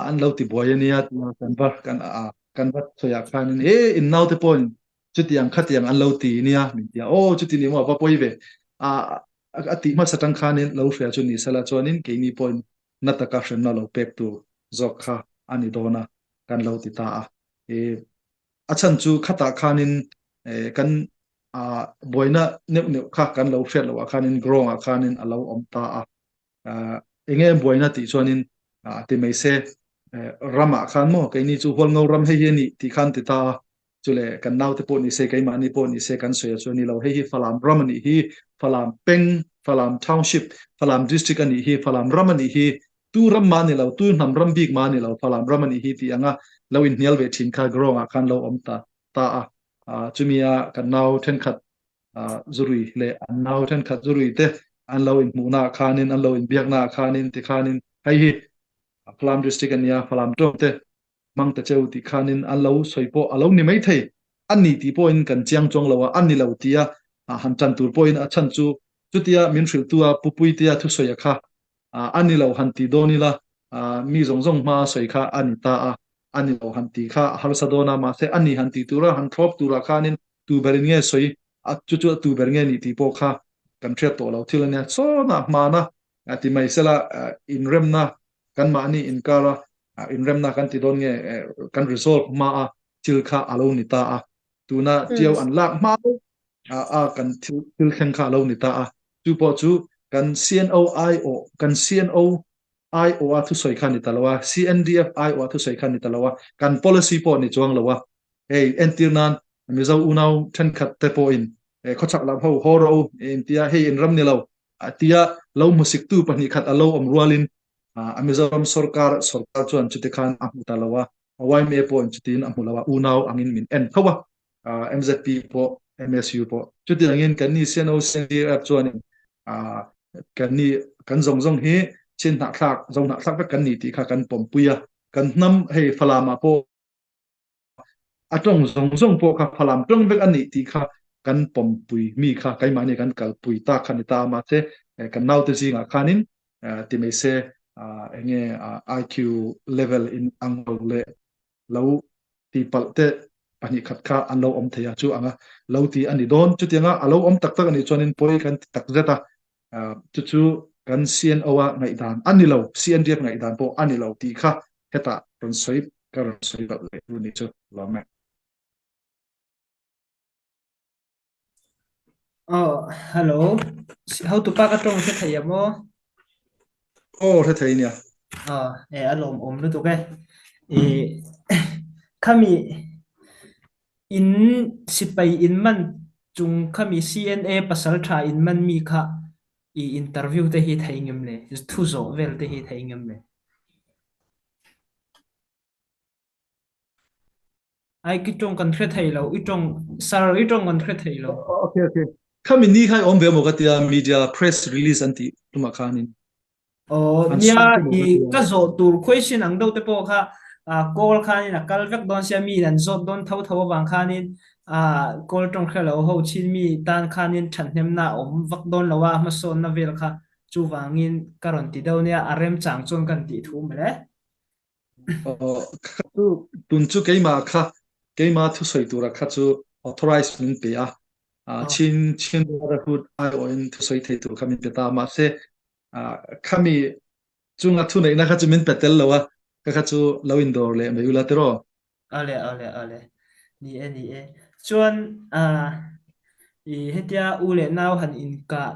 an lo ti buai ania kan va kan kan va sawiah khanin e in naute pawhin chutiang khatiang an lo ti nia min ti a aw chuti ni maw va pawi ve a a tih hmasa tang khanin lo hria chu ni sela chuanin keini pawhin na taka hremna lo pek tur zawk kha a ni dawn a kan lo ti ta a e a chhan chu khatah khanin kan a buaina neuh neuh kha kan lo hriat loh ah khanin grong ah khanin a lo awm ta a enge buaina tih chuanin ti mai se ramah khan maw keini chu hualngo ram hei hi a ni tih khan ti ta a chule kan naute pawh ni se keimahni pawh ni se kan sawi a chu a ni lo hei hi Falam ram a nih hi Falam peng Falam township Falam district a nih hi Falam ram a nih hi tu ram mah ni lo tu hnam ram bik mah ni lo Falam ram a nih hi tih anga lo inhnial ve thin kha grong ah khan lo awm ta ta a chumi a kan nau thenkhat zurui leh an nau thenkhat zurui te an lo inhmuhna ah khanin an lo inbiakna ah khanin tikhanin hei hi Falam district a nia Falam tawng te hmang ta cheu tih khanin an lo sawi pawh a lo ni mai thei a ni tih pawhin kan chiang chuang lo a, a ni lo tia han tan tur pawhin a chhan chu chutia min hrilhtu a Pupuitea thusawi a kha a ni lo han ti dawn ila mi zawng zawng hma sawi kha a ni ta a, a ni lo han tih kha a harsa dawn a, mahse a ni han tih tura han thlawp turah khanin tu berin nge sawi a chu chu tu ber nge ni tih pawh kha kan hriat tawh lo thil a nia. Sawnah hmana ti mai sela inremna kan mahni inkara inremna kan ti dawn nge kan resolve hma a thil kha a lo ni ta a, tuna tiau an lak hma a kan thil thleng kha a lo ni ta a, chu pawh chu kan CNO aiawh kan CNO aiawh a thusawi kha ni ta lo a, CNDF aiawh a thusawi kha ni ta lo a, kan policy pawh ni chuang lo a, hei entir nan Mizo unau thenkhat te pawhin khawchhak lam ho haw rawh u intia hei in ram ni lo tia lo hmusiktu pahnih khat a lo awm rualin a Mizoram sorkar sorkar chuan chuti khan a hmu ta lo a, YMA pawhin chutin a hmu lo a, unau angin min en tho a, MZP pawh MSU pawh chuti angin kan ni CNO CNDF chuanin kan ni kan zawng zawng hi chin hnahthlak zo hnahthlak vek kan ni tih kha kan pawmpui a, kan hnam hei Falam ah pawh A tawng zawng zawng pawh kha Falam tawng vek a nih tih kha kan pawmpui mi kha keimahni kan kalpui ta kha ni ta a, mahse kan naute zingah khanin ti mai se enge IQ level in ang lo leh lo ti palh te pahnih khat kha an lo awm thei a, chu anga lo ti a ni dawn. Chutianga a lo awm tak tak a nih chuanin pawi kan ti tak zet a, chu chu Kan CNO a ngaihdan a ni lo, CNDF ngaihdan pawh a ni lo tih kha hetah rawn sawi ka rawn sawi loh leh tu ni chu lawm e. Aw, hello. Hotupa ka tawng hre thei em aw? Aw, hre thei nia. Aw, e a lawm awm lutuk e. I khami in sipai in man chung khami CNA pasal tha in man mi kha i interview te hi thei ngem le? Thu zawh vel te hi thei ngem le? Ai ki tawng kan hre thei lo, i tawng sir i tawng kan hre thei lo. Okay okay. Khami ni kha awm ve maw ka tia media press release an tih tumah khanin. Aw An nia sawi te maw i ka tia. ka zawh tur question ang deuh te pawh kha call khanin a kal vek dawn sia mi an zawt dawn tho tho avang khanin call tawng hre lo ho chin mi tan khanin thathnemna a awm vak dawn lo a hmasawnna vel kha chuvangin ka rawn ti deuh nia a remchang chuan kan tih thu mawle. Kha chu tun chu keimah kha keimah thusawi tura kha chu authorize min pe a chin chin brotherhood aiawhin thusawi thei tur kha min pe ta mahse khami chunga thuneihna kha chu min pe tel lo a kha kha chu lo indawr leh mai ula tiraw. Awle awle awle ni e ni e chuan i hetia u leh nau han inkah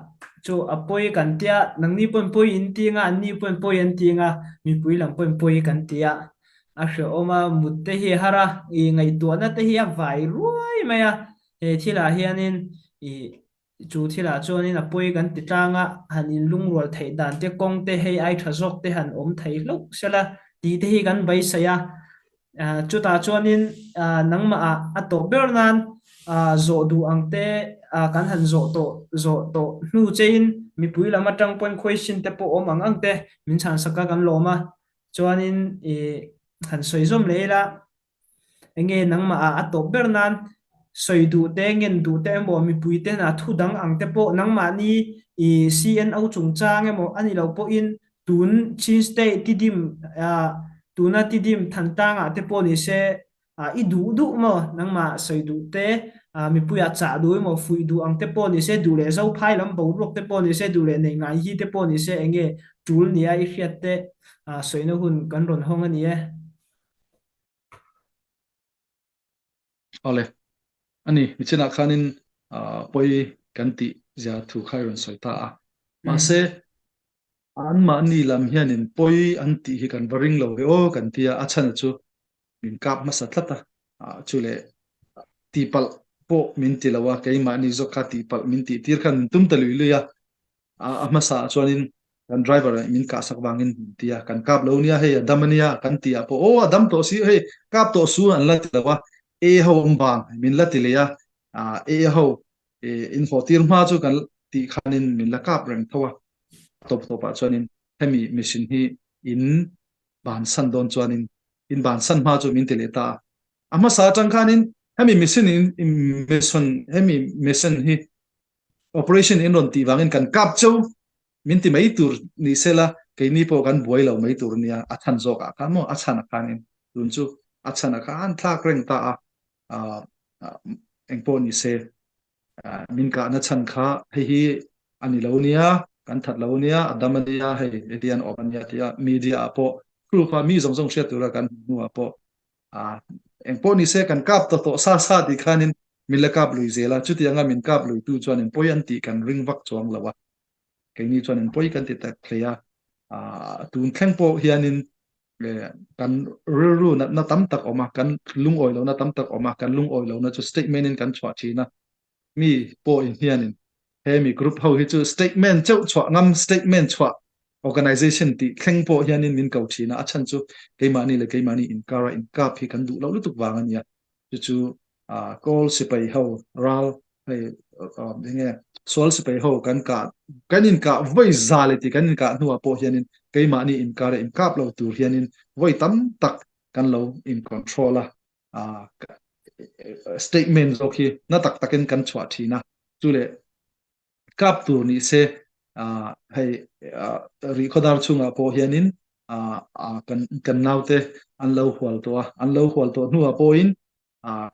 chu a pawi kan tia nangni pawhin pawi in ti anga anni pawhin pawi an ti anga mipui lam pawhin pawi kan ti a a hrehawm a mut te hi a har a i ngaihtuahna te hi a vai ruai mai a he thilah hianin i Chu thilah chuanin a pawi kan ti tlang a, han inlungrual theih dan te, kawng te, hei ai tha zawk te han awm thei hlauh sela tih te hi kan beisei a. Chutah chuanin nangmah ah a tawp ber nan zawh duh ang te kan han zawh tawh zawh tawh hnu chein mipui lam atang pawn question te pawh awm ang ang te min chhansak a kan lawm a. Chuanin i han sawi zawm leh ila. Enge nangmah ah a tawp ber nan sawi duh te, ngen duh te emaw, mipui te hna thu dang ang te pawh nangmahni i CNO chungchang emaw a ni lo pawhin tun Chin State Tidim tuna Tidim Thantlang ah te pawh ni se i duh duh maw nangmah sawi duh te mipui ah chah duh emaw fuih duh ang te pawh ni se duh leh Zophai lam boruak te pawh ni se duh leh nei ngai hi te pawh ni se enge tul nia i hriat te sawina hun kan rawn hawng a ni e. Awle, ani michinah khanin pawi kan tih zia thu kha i rawn sawi ta a. Mahse, anmahni lam hianin pawi an tih hi kan va ring lo ve aw kan ti a, a chhan chu min kap hmasa tlat a, chu leh tihpalh pawh min ti lo a, keimahni zawk kha tihpalh min tih tir khan min tum ta lui lui a, a hmasa ah chuanin kan driver min kah sak vangin min ti a, kan kap lo nia hei a dam ania kan ti ah pawh aw a dam tawh si hei kap tawh su an la ti lo a, e ho awm vang min la ti leh a, e ho in haw tir hma chu kan tih khanin min la kap reng tho a, tawp tawp ah chuanin hemi machine hi in bansan dawn chuanin in bansan hma chu min ti leh ta a, a hmasa atang khanin hemi machine in mission hemi mission hi Operation in rawn tih vangin kan kap cheu min ti mai tur ni sela keini pawh kan buai lo mai tur nia a chhan zawk ah khan maw a chhan ah khanin tun chu a chhan ah khan thlak reng ta a engpawh ni se min kahna chhan kha hei hi a ni lo nia kan that lo nia a dam a nia hei heti an awm a nia tia media ah pawh proof a mi zawng zawng hriat tura kan hmuh hnuah pawh engpawh ni se kan kap ta tawh sa sa tih khanin Min la kap lui zel a, chutianga min kap luitu chuan in pawi an tih kan ring vak chuang lo a, keini chuan in pawi kan ti tak hle a, tun thleng pawh hianin kan rilru natna tam tak awm a, kan lungawi lohna tam tak awm a, kan lungawi lohna chu statement in kan chhuah thin a, mi pawhin hianin he mi group ho hi chu statement chauh chhuah ngam statement chhuah organization tih thleng pawh hianin min ko thin a, a chhan chu keimahni leh keimahni inkara inkap hi kan duh loh lutuk vang a nia, chu chu Kawl sipai ho ral hei enge sual sipai ho kan kah kan inkah vawi za leh tih kan inkah hnuah pawh hianin keimahni inkar a inkap lo tur hianin vawi tam tak kan lo in control a statement zawk hi na tak takin kan chhuah thin a chu leh kap tur ni se hei rihkhawdar chungah pawh hianin kan kan naute an lo hual tawh a an lo hual tawh hnuah pawhin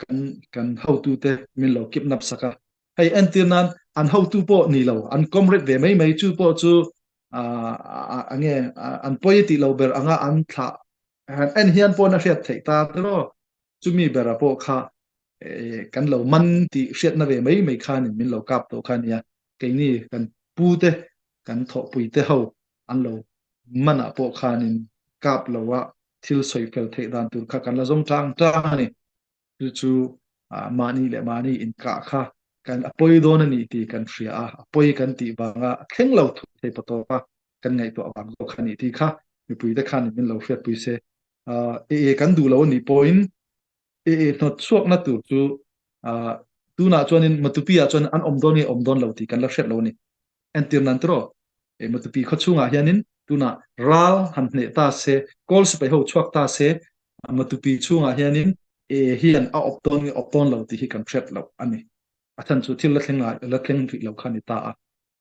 kan kan hotute min lo kidnap sak a hei entir nan an hotu pawh ni lo an comrade ve mai mai chu pawh chu. A nge an pawi tih lo ber anga an thlah han en hian pawn a hriat theih ta tiraw chumi bera pawh kha kan lo man tih hriatna ve mai mai khanin min lo kap tawh kha nia keini kan pu te kan thawhpui te ho an lo manah pawh khanin kap lo a thil sawi fel theih dan tur kha kan la zawng tlang tlang a ni. Chu chu mahni leh mahni inkah kha kan a pawi dawn a ni tih kan hria a, a pawi kan tih vanga a thleng lo thut thei pa tawk a kan ngaihtuah vang zawk kha a ni tih kha mipuite khan min lo hriatpui se. E kan duh lo a nih pawhin e hnawt chhuakna tur chu tunah chuanin Matupi ah chuan an awm dawn nge awm dawn lo tih kan la hriat lo a ni. Entir nan tiraw e Matupi khaw chhungah hianin tunah ral han hneh ta se, kawl sipai ho chhuak ta se, Matupi chhungah hianin e hian a awp dawn nge awp dawn lo tih hi kan hriat loh a ni. A chhan chu thil la thleng ngai la thleng rih lo kha a ni ta a.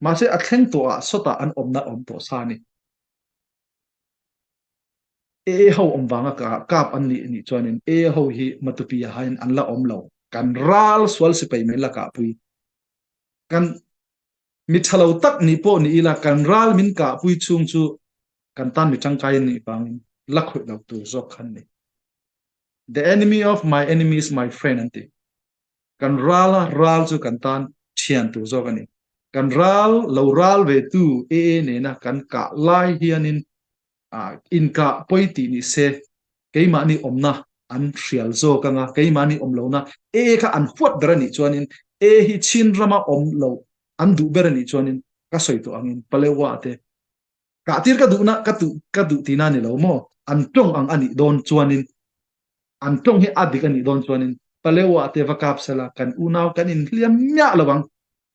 Mahse a thleng tawhah sawtah an awmna a awm tawh sa a ni. E ho awm vanga kap an nih nih chuanin e ho hi Matupi ah hian an la awm lo. Kan ral sual sipai mai la kahpui. Kan Mi tha lo tak nih pawh ni ila kan ral min kahpui chhung chu kan tan mi tangkai an nih vangin la khawih lo tur zawk khan ni. The enemy of my enemy is my friend an ti. Kan rala ral chu kan tan thian tur zawk a ni. Kan ral lo ral ve tu AA nena kan kah lai hianin inkah pawi tih ni se keimahni awmna an hrial zawk anga keimahni awm lohna A kha an huat ber a nih chuanin A hi Chin rama awm lo an duh ber a nih chuanin ka sawi tawh angin Palewa te kah tir ka duhna ka duh ka duh tihna a ni lo maw an tawng ang a nih dawn chuanin an tawng hi a dik a nih dawn chuanin Palewa te va kap sela kan unau kan inhliam miah lo ang.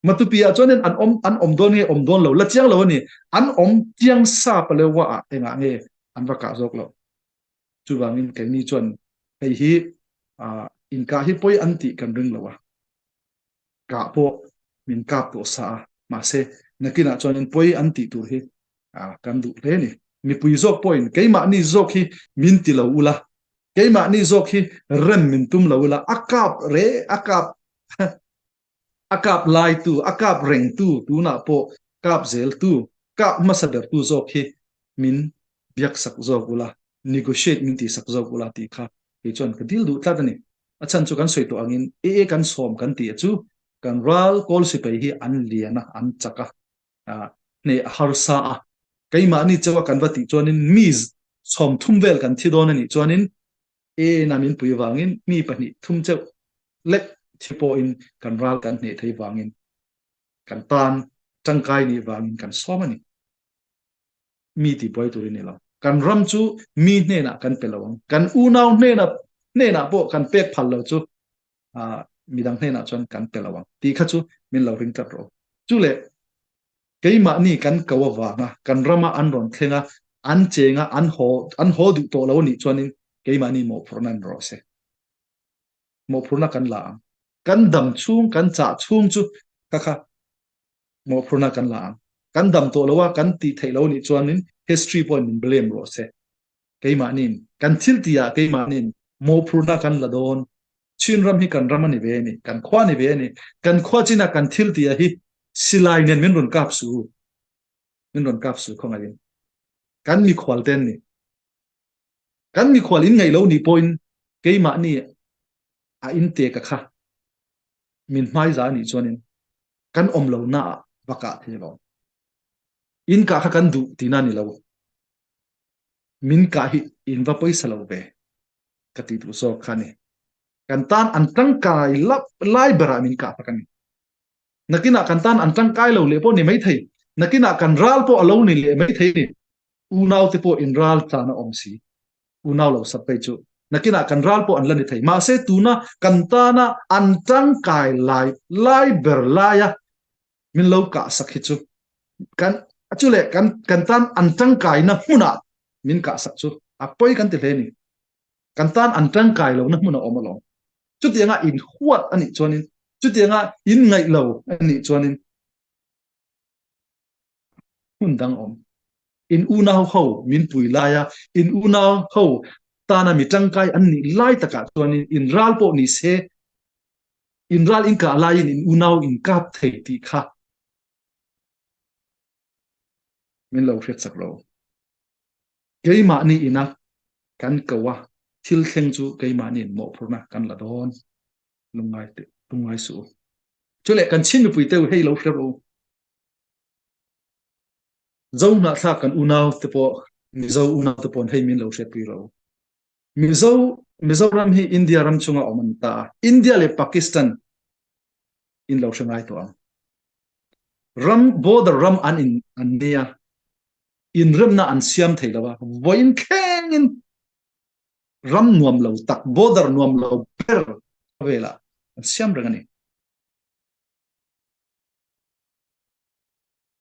Matupi ah chuanin an awm an awm dawn nge awm dawn lo la chiang lo a ni. An awm chiang sa Palewa ah engah nge an va kah zawk lo. Chuvangin keini chuan hei hi inkah hi pawi an tih kan ring lo a. Kah pawh min kap tawh sa a, mahse nakinah chuanin pawi an tih tur hi kan duh hle a ni. Mipui zawk pawhin keimahni zawk hi min ti lo ula, keimahni zawk hi rem min tum lo ula, a kap re a kap A kap laitu, a kap rengtu, tunah pawh kap zeltu, kap hmasa bertu zawk hi min biaksak zawk ula, negotiate min tihsak zawk ula tih kha kei chuan ka dil duh tlat a ni. A chhan chu kan sawi tawh angin AA kan sawm kan tih a chu kan ral kawl sipai hi an lian a, an chak a, hneh a harsa a. Keimahni chauha kan va tih chuanin mi sawmthum vel kan thi dawn a nih chuanin AA-na min pui vangin mi pahnih thum cheuh lek thi pawhin kan ral kan hneh thei vangin kan tan tangkai nih vangin kan sawm a ni. Mi ti buai turin ni lo. Kan ram chu mi hnenah kan pe lo ang. Kan unau hnenah hnenah pawh kan pek phal lo chu midang hnenah chuan kan pe lo ang tih kha chu min lo ring tlat rawh. Chu leh Keimahni kan ko avanga kan rama an rawn thleng a, an cheng a, an haw an haw duh tawh lo anih chuanin keimahni mawhphurhna an rawh se. Mawhphurhna kan la ang. Kan dam chhung, kan chah chhung chu kha kha mawhphurhna kan la ang. Kan dam tawh lo a, kan tih theih lo anih chuanin history pawhin min blame rawh se. Keimahniin kan thil tihah keimahniin mawhphurhna kan la dawn. Chin ram hi kan ram a ni ve a ni, kan khua a ni ve a ni. Kan khua chinah kan thil tihah hi silai nen min rawn kap suh u, min rawn kap suh khawngaihin. Kan mikhual te an ni. Kan mikhual in ngaih lo nih pawhin keimahni a in te ka kha min hmaiza a nih chuanin kan awm lohna ah va kah thei lo. In kah kha kan duh tihna a ni lo. Min kah hi in va pawisa lo ve ka ti duh zawk kha a ni. Kan tan an tangkai lai berah min kah tak a ni. Nakinah kan tan an tangkai lo leh pawh ni maithei. Nakinah kan ral pawh a lo ni leh maithei ni. Unau te pawh in ral tlan a awm si. Unau lo sat phei chu nakinah kan ral pawh an la ni thei. Mahse tuna kan tana an tangkai lai lai ber laia min lo kah sak hi chu kan chu leh kan kan tan an tangkaina hmunah min kah sak chu a pawi kan ti hle ni. Kan tan an tangkai lohna hmun a awm alawm. Chutianga in huat a nih chuanin, chutianga in ngaih lo a nih chuanin hmun dang awm. In unau ho min pui laia in unau ho tana mi tangkai an nih lai takah chuanin in ral pawh ni se, in ral in kah laiin in unau in kap thei tih kha. Min lo hriat sak lo. Keimahni ina kan ko a, thil thleng chu keimahni in mawhphurhna kan la dawn. Lungngai teh, lungngai suh u. Chuleh kan Chin mipui te u hei lo hre rawh u. Zo hnahthlak kan unau te pawh, Mizo unau te paw'n hei min lo hriatpui rawh u. Mizo, Mizoram hi India ram chunga awm a ni ta a, India leh Pakistan in lo hre ngai tawh ang. Ram, border ram an in an nia, inremna an siam thei lo a, vawiin thlengin ram nuam lo tak, border nuam lo ber khawvelah an siam reng a ni.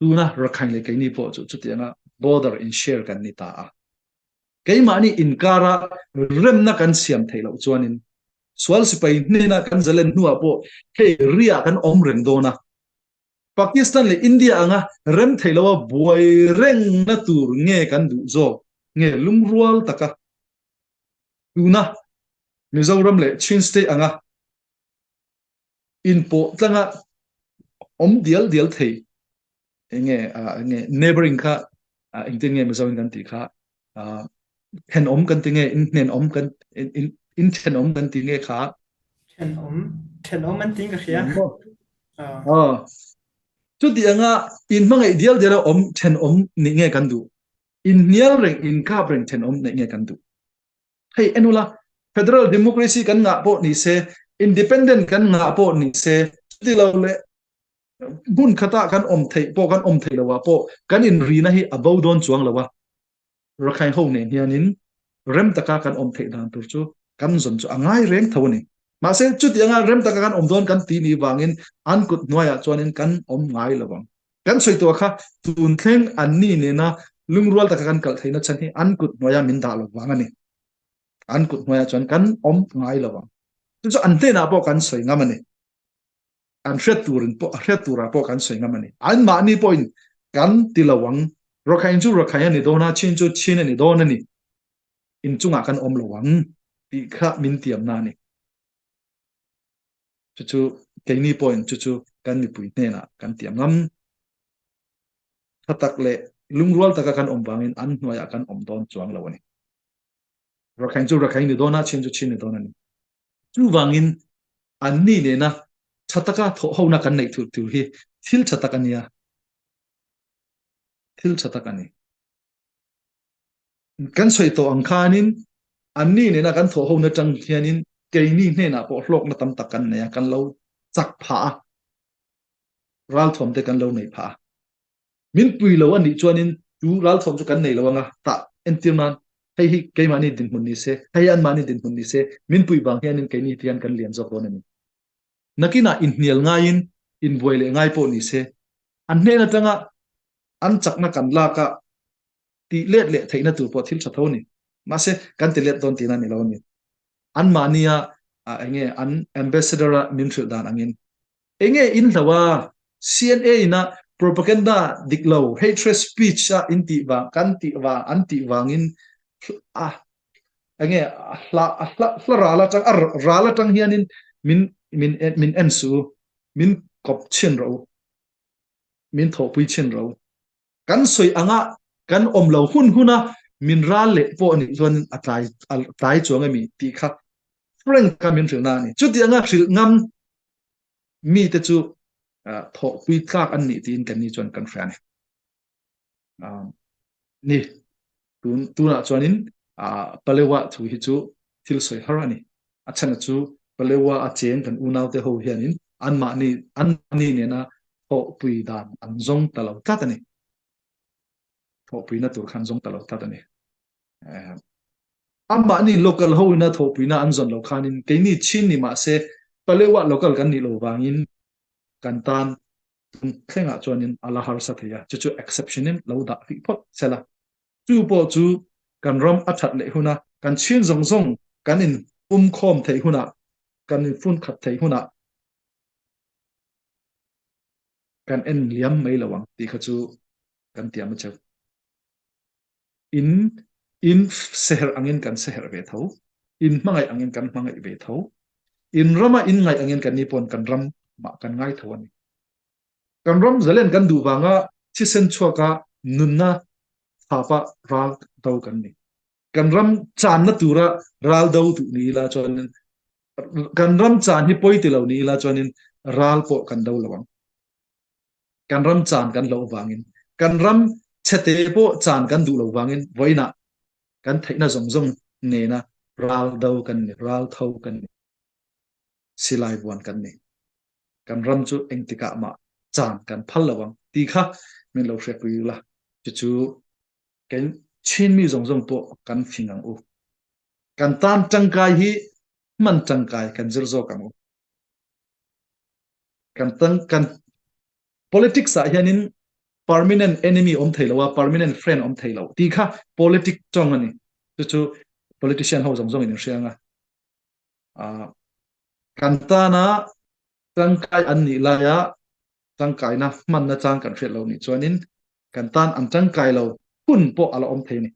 Tuna Rakhine leh keini pawh chu chutianga border in share kan ni ta a. Keimahni inkara remna kan siam theih loh chuanin sual sipai hnena kan zalen hnuah pawh hei ria kan awm reng dawn a. Pakistan leh India anga rem theih loha buai rengna tur nge kan duh zawk nge lungrual taka tuna Mizoram leh Chin State anga inpawh tlanga awm dial dial thei enge enge neighboring kha engtin nge Mizo in kan tih kha thenawm kan ti nge in hnenawm kan in in thenawm kan ti nge kha thenawm thenawm an ti ka hria oh chuti anga in hmangaih dial dial a awm thenawm nih nge kan duh in hnial reng in kap reng thenawm nih nge kan duh Hei en ula, Federal Democracy kan ngah pawh ni se, Independent kan ngah pawh ni se, chuti lo leh hmun khatah kan awm theih pawh kan awm theih loah pawh kan inrina hi a bo dawn chuang lo a. Rakhine ho nen hianin rem taka kan awm theih dan tur chu kan zawn chu a ngai reng tho a ni. Mahse, chuti anga rem taka kan awm dawn kan ti ni vangin an kut hnuaiah chuanin kan awm ngai lo ang. Kan sawi tawh kha tun thleng anni nena lungrual taka kan kalh theihna chhan hi an kut hnuaia min dah lo vang a ni. An kut hnuaiah chuan kan awm ngai lo ang. Chu chu an hnenah pawh kan sawi ngam a ni. An hriat turin pawh, a hriat turah pawh kan sawi ngam a ni. Anmahni pawhin kan ti lo ang. Rakhine chu Rakhine a ni dawn a, Chin chu Chin a ni dawn a ni. Inchungah kan awm lo ang tih kha min tiamna a ni. Chu chu keini pawhin chu chu kan mipui hnenah kan tiam ngam. Tha tak leh lungrual taka kan awm vangin an hnuaiah kan awm dawn chuang lo a ni. Rakhine chu Rakhine ni dawn a, Chin chu Chin ni dawn a ni. Chuvangin anni nena tha taka thawhhona kan neih tur tur hi thil tha tak a nia. Thil tha tak a ni. Kan sawi tawh ang khanin anni nena kan thawh hona tang hianin keini hnenah pawh hlawkna tam tak kan nei a, kan lo chak phah a, ralthuam te kan lo nei phah a. Min pui lo a nih chuanin chu ralthuam chu kan nei lo anga tah entir nan hei hi keimahni dinhmun ni se, hei hi anmahni dinhmun ni se, min pui vang hianin keini hian kan lian zawk dawn a ni. Nakinah inhnial ngaiin inbuai leh ngai pawh ni se, an hnen atanga an chakna kan lak a tih let leh theihna tur pawh thil tha tho a ni. Mahse, kan ti let dawn tihna a ni lo a ni. Anmahnia enge an ambassador a min hrilh dan angin enge in hlo a, CNA ina propaganda dik lo, hatred speech a in tih vang, kan tih vang, an tih vangin a enge hla hla hla ral atang a ral atang hianin min min min en su min kawp chhin rawh u min thawhpui chhin rawh u kan sawi anga kan awm lo hun huna min ral leh pawh anih chuan a tlai a tlai chuang emi tih kha frank kha min hrilh na ani chuti anga hrilh ngam mi te chu thawhpui tlak an nih tiin kan ni chuan kan hria ani. Ni, tun tunah chuanin Palewa thu hi chu thil sawi har a ni. A chhan chu Palewa a cheng kan unaute ho hianin anmahni anmahni nena thawhpui dan an zawng ta lo tlat a ni. Thawhpuina tur khan zawng ta lo tlat a ni. Anmahni local ho ina thawhpuina an zawn lo khanin keini Chin ni mahse Palewa local kan nih lo vangin kan tan thlengah chuanin a la harsa thei a, chu chu exception in lo dah hrih phawt sela. Chu pawh chu kan ram a that leh huna kan chhin zawng zawng kan in pum khawm theih hunah, kan in fun khat theih hunah kan en liam mai lo ang tih kha chu kan tiam a cheu. In in seherh angin kan seherh ve tho, in hmangaih angin kan hmangaih ve tho, in rama in ngaih angin kan ni pawn kan ram mah kan ngai tho a ni. Kan ram zalen kan duh vanga thisen chhuaka Nunna thapa ral do kan ni. Kan ram channa tura ral do duh ni ila chuanin kan ram chan hi pawi ti lo ni ila chuanin ral pawh kan do lo ang. Kan ram chan kan lo wangin kan ram chhete pawh chan kan duh lo wangin voina kan theihna zawng zawng nena ral do kan ni, ral tho kan ni, silai buan kan ni. Kan ram chu engtikah mah chan kan phal lo ang ti kha min lo hriatpui la. Chu chu kan Chin mi zawng zawng pawh kan fing ang u. Kan tan tangkai hi hman tangkai kan zir zawk ang u. Kan tang kan politics ah hianin permanent enemy om thei lo a, permanent friend om thei lo ti kha politic tawng ani. Chu chu politician ho zawng zawng in hria anga. Kan tana tangkai an nih laia tangkaina hmanna chang kan hriat lo nih chuanin kan tan an tangkai lo hun pawh ala awm thei ni.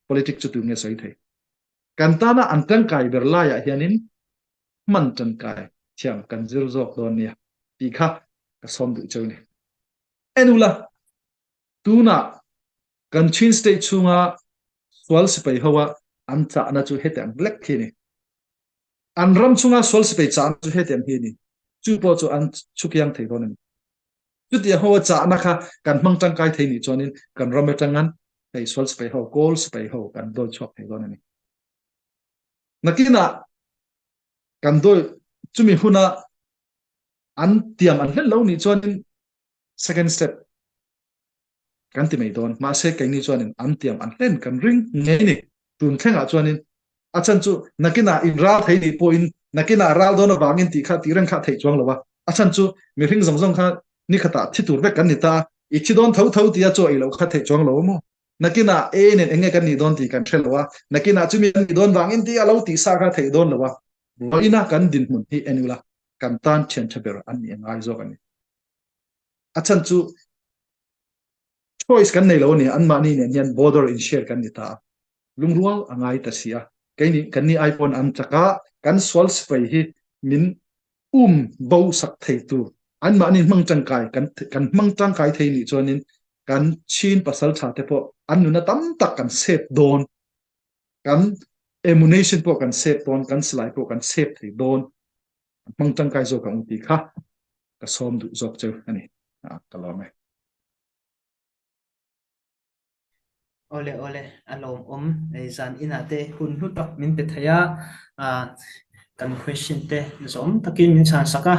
Politic chu tu nge sawi thei. Kan tana an tangkai ber laiah hianin hman tangkai thiam kan zir zawk dawn nia tih kha ka sawm duh cheu ni. Enula tuna kan Chin state chhunga sual sipai hoa an chahna chu hetiang lek khi ni. An ram chunga sual sipai chahna chu hetiang hi ni. Chu pawh chu an chukiang thei dawn ani. Chutiang hoa chahna kha kan hmang tangkai thei ni chuanin kan ram atangan hei sual sipai ho, kawl sipai ho kan dawi chhuak thei dawn ani. Nakina kan dawi chumi huna an tiam an hlen lo ni chuanin second step kan ti mai dawn. Mahse keini chuanin an tiam an hlen kan ring ngei ni. Tun thlengah chuanin a chan chu nakina in ral thei ni pawhin nakina ral dawn awangin tih kha tih reng kha theih chuang lo a. A chan chu mihring zawng zawng kha ni khatah thi tur vek kan ni ta. I thi dawn tho tho tia chaw ei loh kha theih chuang lo a maw? Nakina e nen enge kan nih dawn tih kan hre lo a. Nakina chumi kan nih dawn vangin tih a lo tih sa kha theih dawn lo a. Vawiina kan dinhmun hi en ula kan tan thian tha ber an nih a ngai zawk a ni. A chan chu choice kan nei lo ani, anmahni nen hian border in share kan ni ta a, lungrual a ngai ta si a. Keini kan ni ai pawn an chak a, kan sual sipai hi min um bo sak thei tur anmahni hmang tangkai kan kan hmang tangkai thei nih chuanin kan Chin pasaltha te pawh an nuna tam tak kan save dawn, kan ammunition pawh kan save dawn, kan silai pawh kan save thei dawn. Hmang tangkai zawk ang ti kha ka sawm duh zawk cheu ani. Ka lawm e. Ole ole, a lawm awm. Ei zan inah te hun hlu tak min pe thei a, kan question te zawm takin min chhan sak a,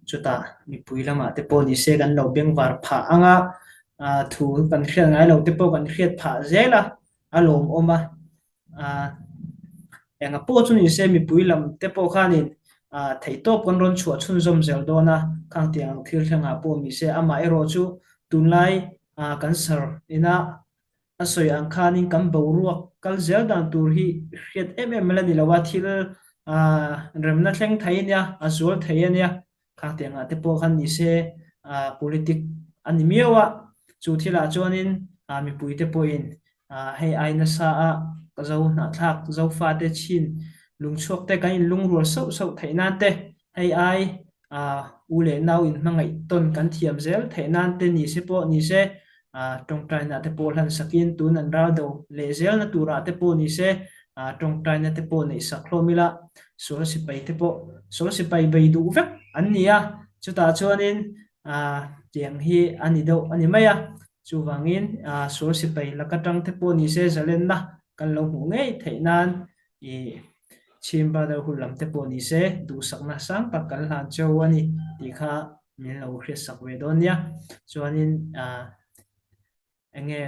chutah mipui lamah te pawh nise kan lo bengvar phah ang a, thu kan hriat ngai lo te pawh kan hriat phah zel a, a lawm awm a. Enga pawh chu nise mipui lam te pawh khanin theihtawp kan rawn chhuah chhunzawm zel dawn a, khang tiang ang thil thlengah pawh nise amaherawh chu tunlai kan sir ina a sawi ang khanin kan boruak kal zel dan tur hi hriat em em la ni lo a, thil remna thleng thei ania, a zual thei ania, khang tiangah te pawh khan nise politic a ni miau a, chu thilah chuanin mipui te pawhin Hei ai nasa a ka zo hnahthlak Zofate chin lungchhuak te kan inlungrual sauh sauh theih nan te, hei ai u leh nau inhmangaih tawn kan thiam zel theih nan te ni se pawh ni se, tawngtaina te pawh hlan sakin tun an ral do leh zelna turah te pawh ni se, tawngtaina te pawh neih sak hlawm ila, sual sipai te pawh sual sipai bei duh vek an ni a, chutah chuanin tiang hi a ni deuh a ni mai a. Chuvangin, sual sipai laka tang te pawh nise zalenna kan lo hmuh ngei theih nan i Chin Brotherhood lam te pawh nise duhsakna sang tak kan hlan cheu a ni tih kha min lo hriatsak ve dawn nia. Chuanin enge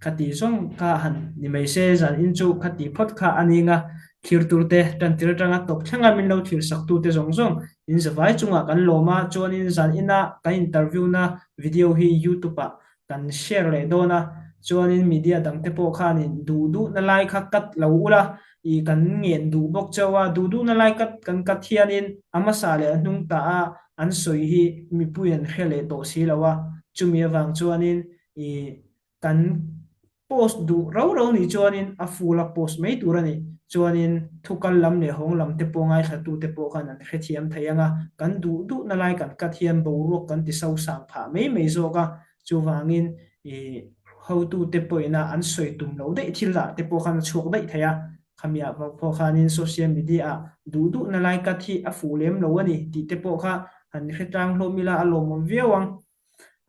khati zawng kha han ni mai se zan in chu khati phawt kha a ning a, thlir tur te tantir atanga tawp thlenga min lo thlir sak tu te zawng zawng in zavai chungah kan lawm a, chuanin zan ina kan interview na video hi youtube ah kan share leh dawn a, chuanin media dang te pawh khanin duh duh na lai kha cut lo ula i kan ngen duh bawk chauh a, duh duh na lai cut kan cut hianin a hmasa leh a hnung tah a an sawi hi mipui an hre leh tawh si lo a, chumi avang chuanin i kan post duh rau rau nih chuanin a full a post mai tur a ni. Chuanin thu kal lam leh hawng lam te pawh ngaithla te pawh khan an hrethiam thei ang a, kan duh duh na lai kan cut hian boruak kan ti so sang phah mai mai zawk a. Chuvangin i hotute pawhina an sawi tum loh daih thil ah te pawh khan a chhuak daih thei a, khamiah vang pawh khanin social media ah duh duhna lai cut hi a fuh lem lo a ni tih te pawh kha han hre tlang hlawm ila a lawmawm viau ang.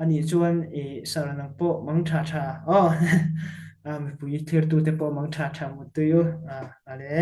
Anih chuan i sir nang pawh mang tha tha aw mipui thirtute pawh mang tha tha muttui u a le.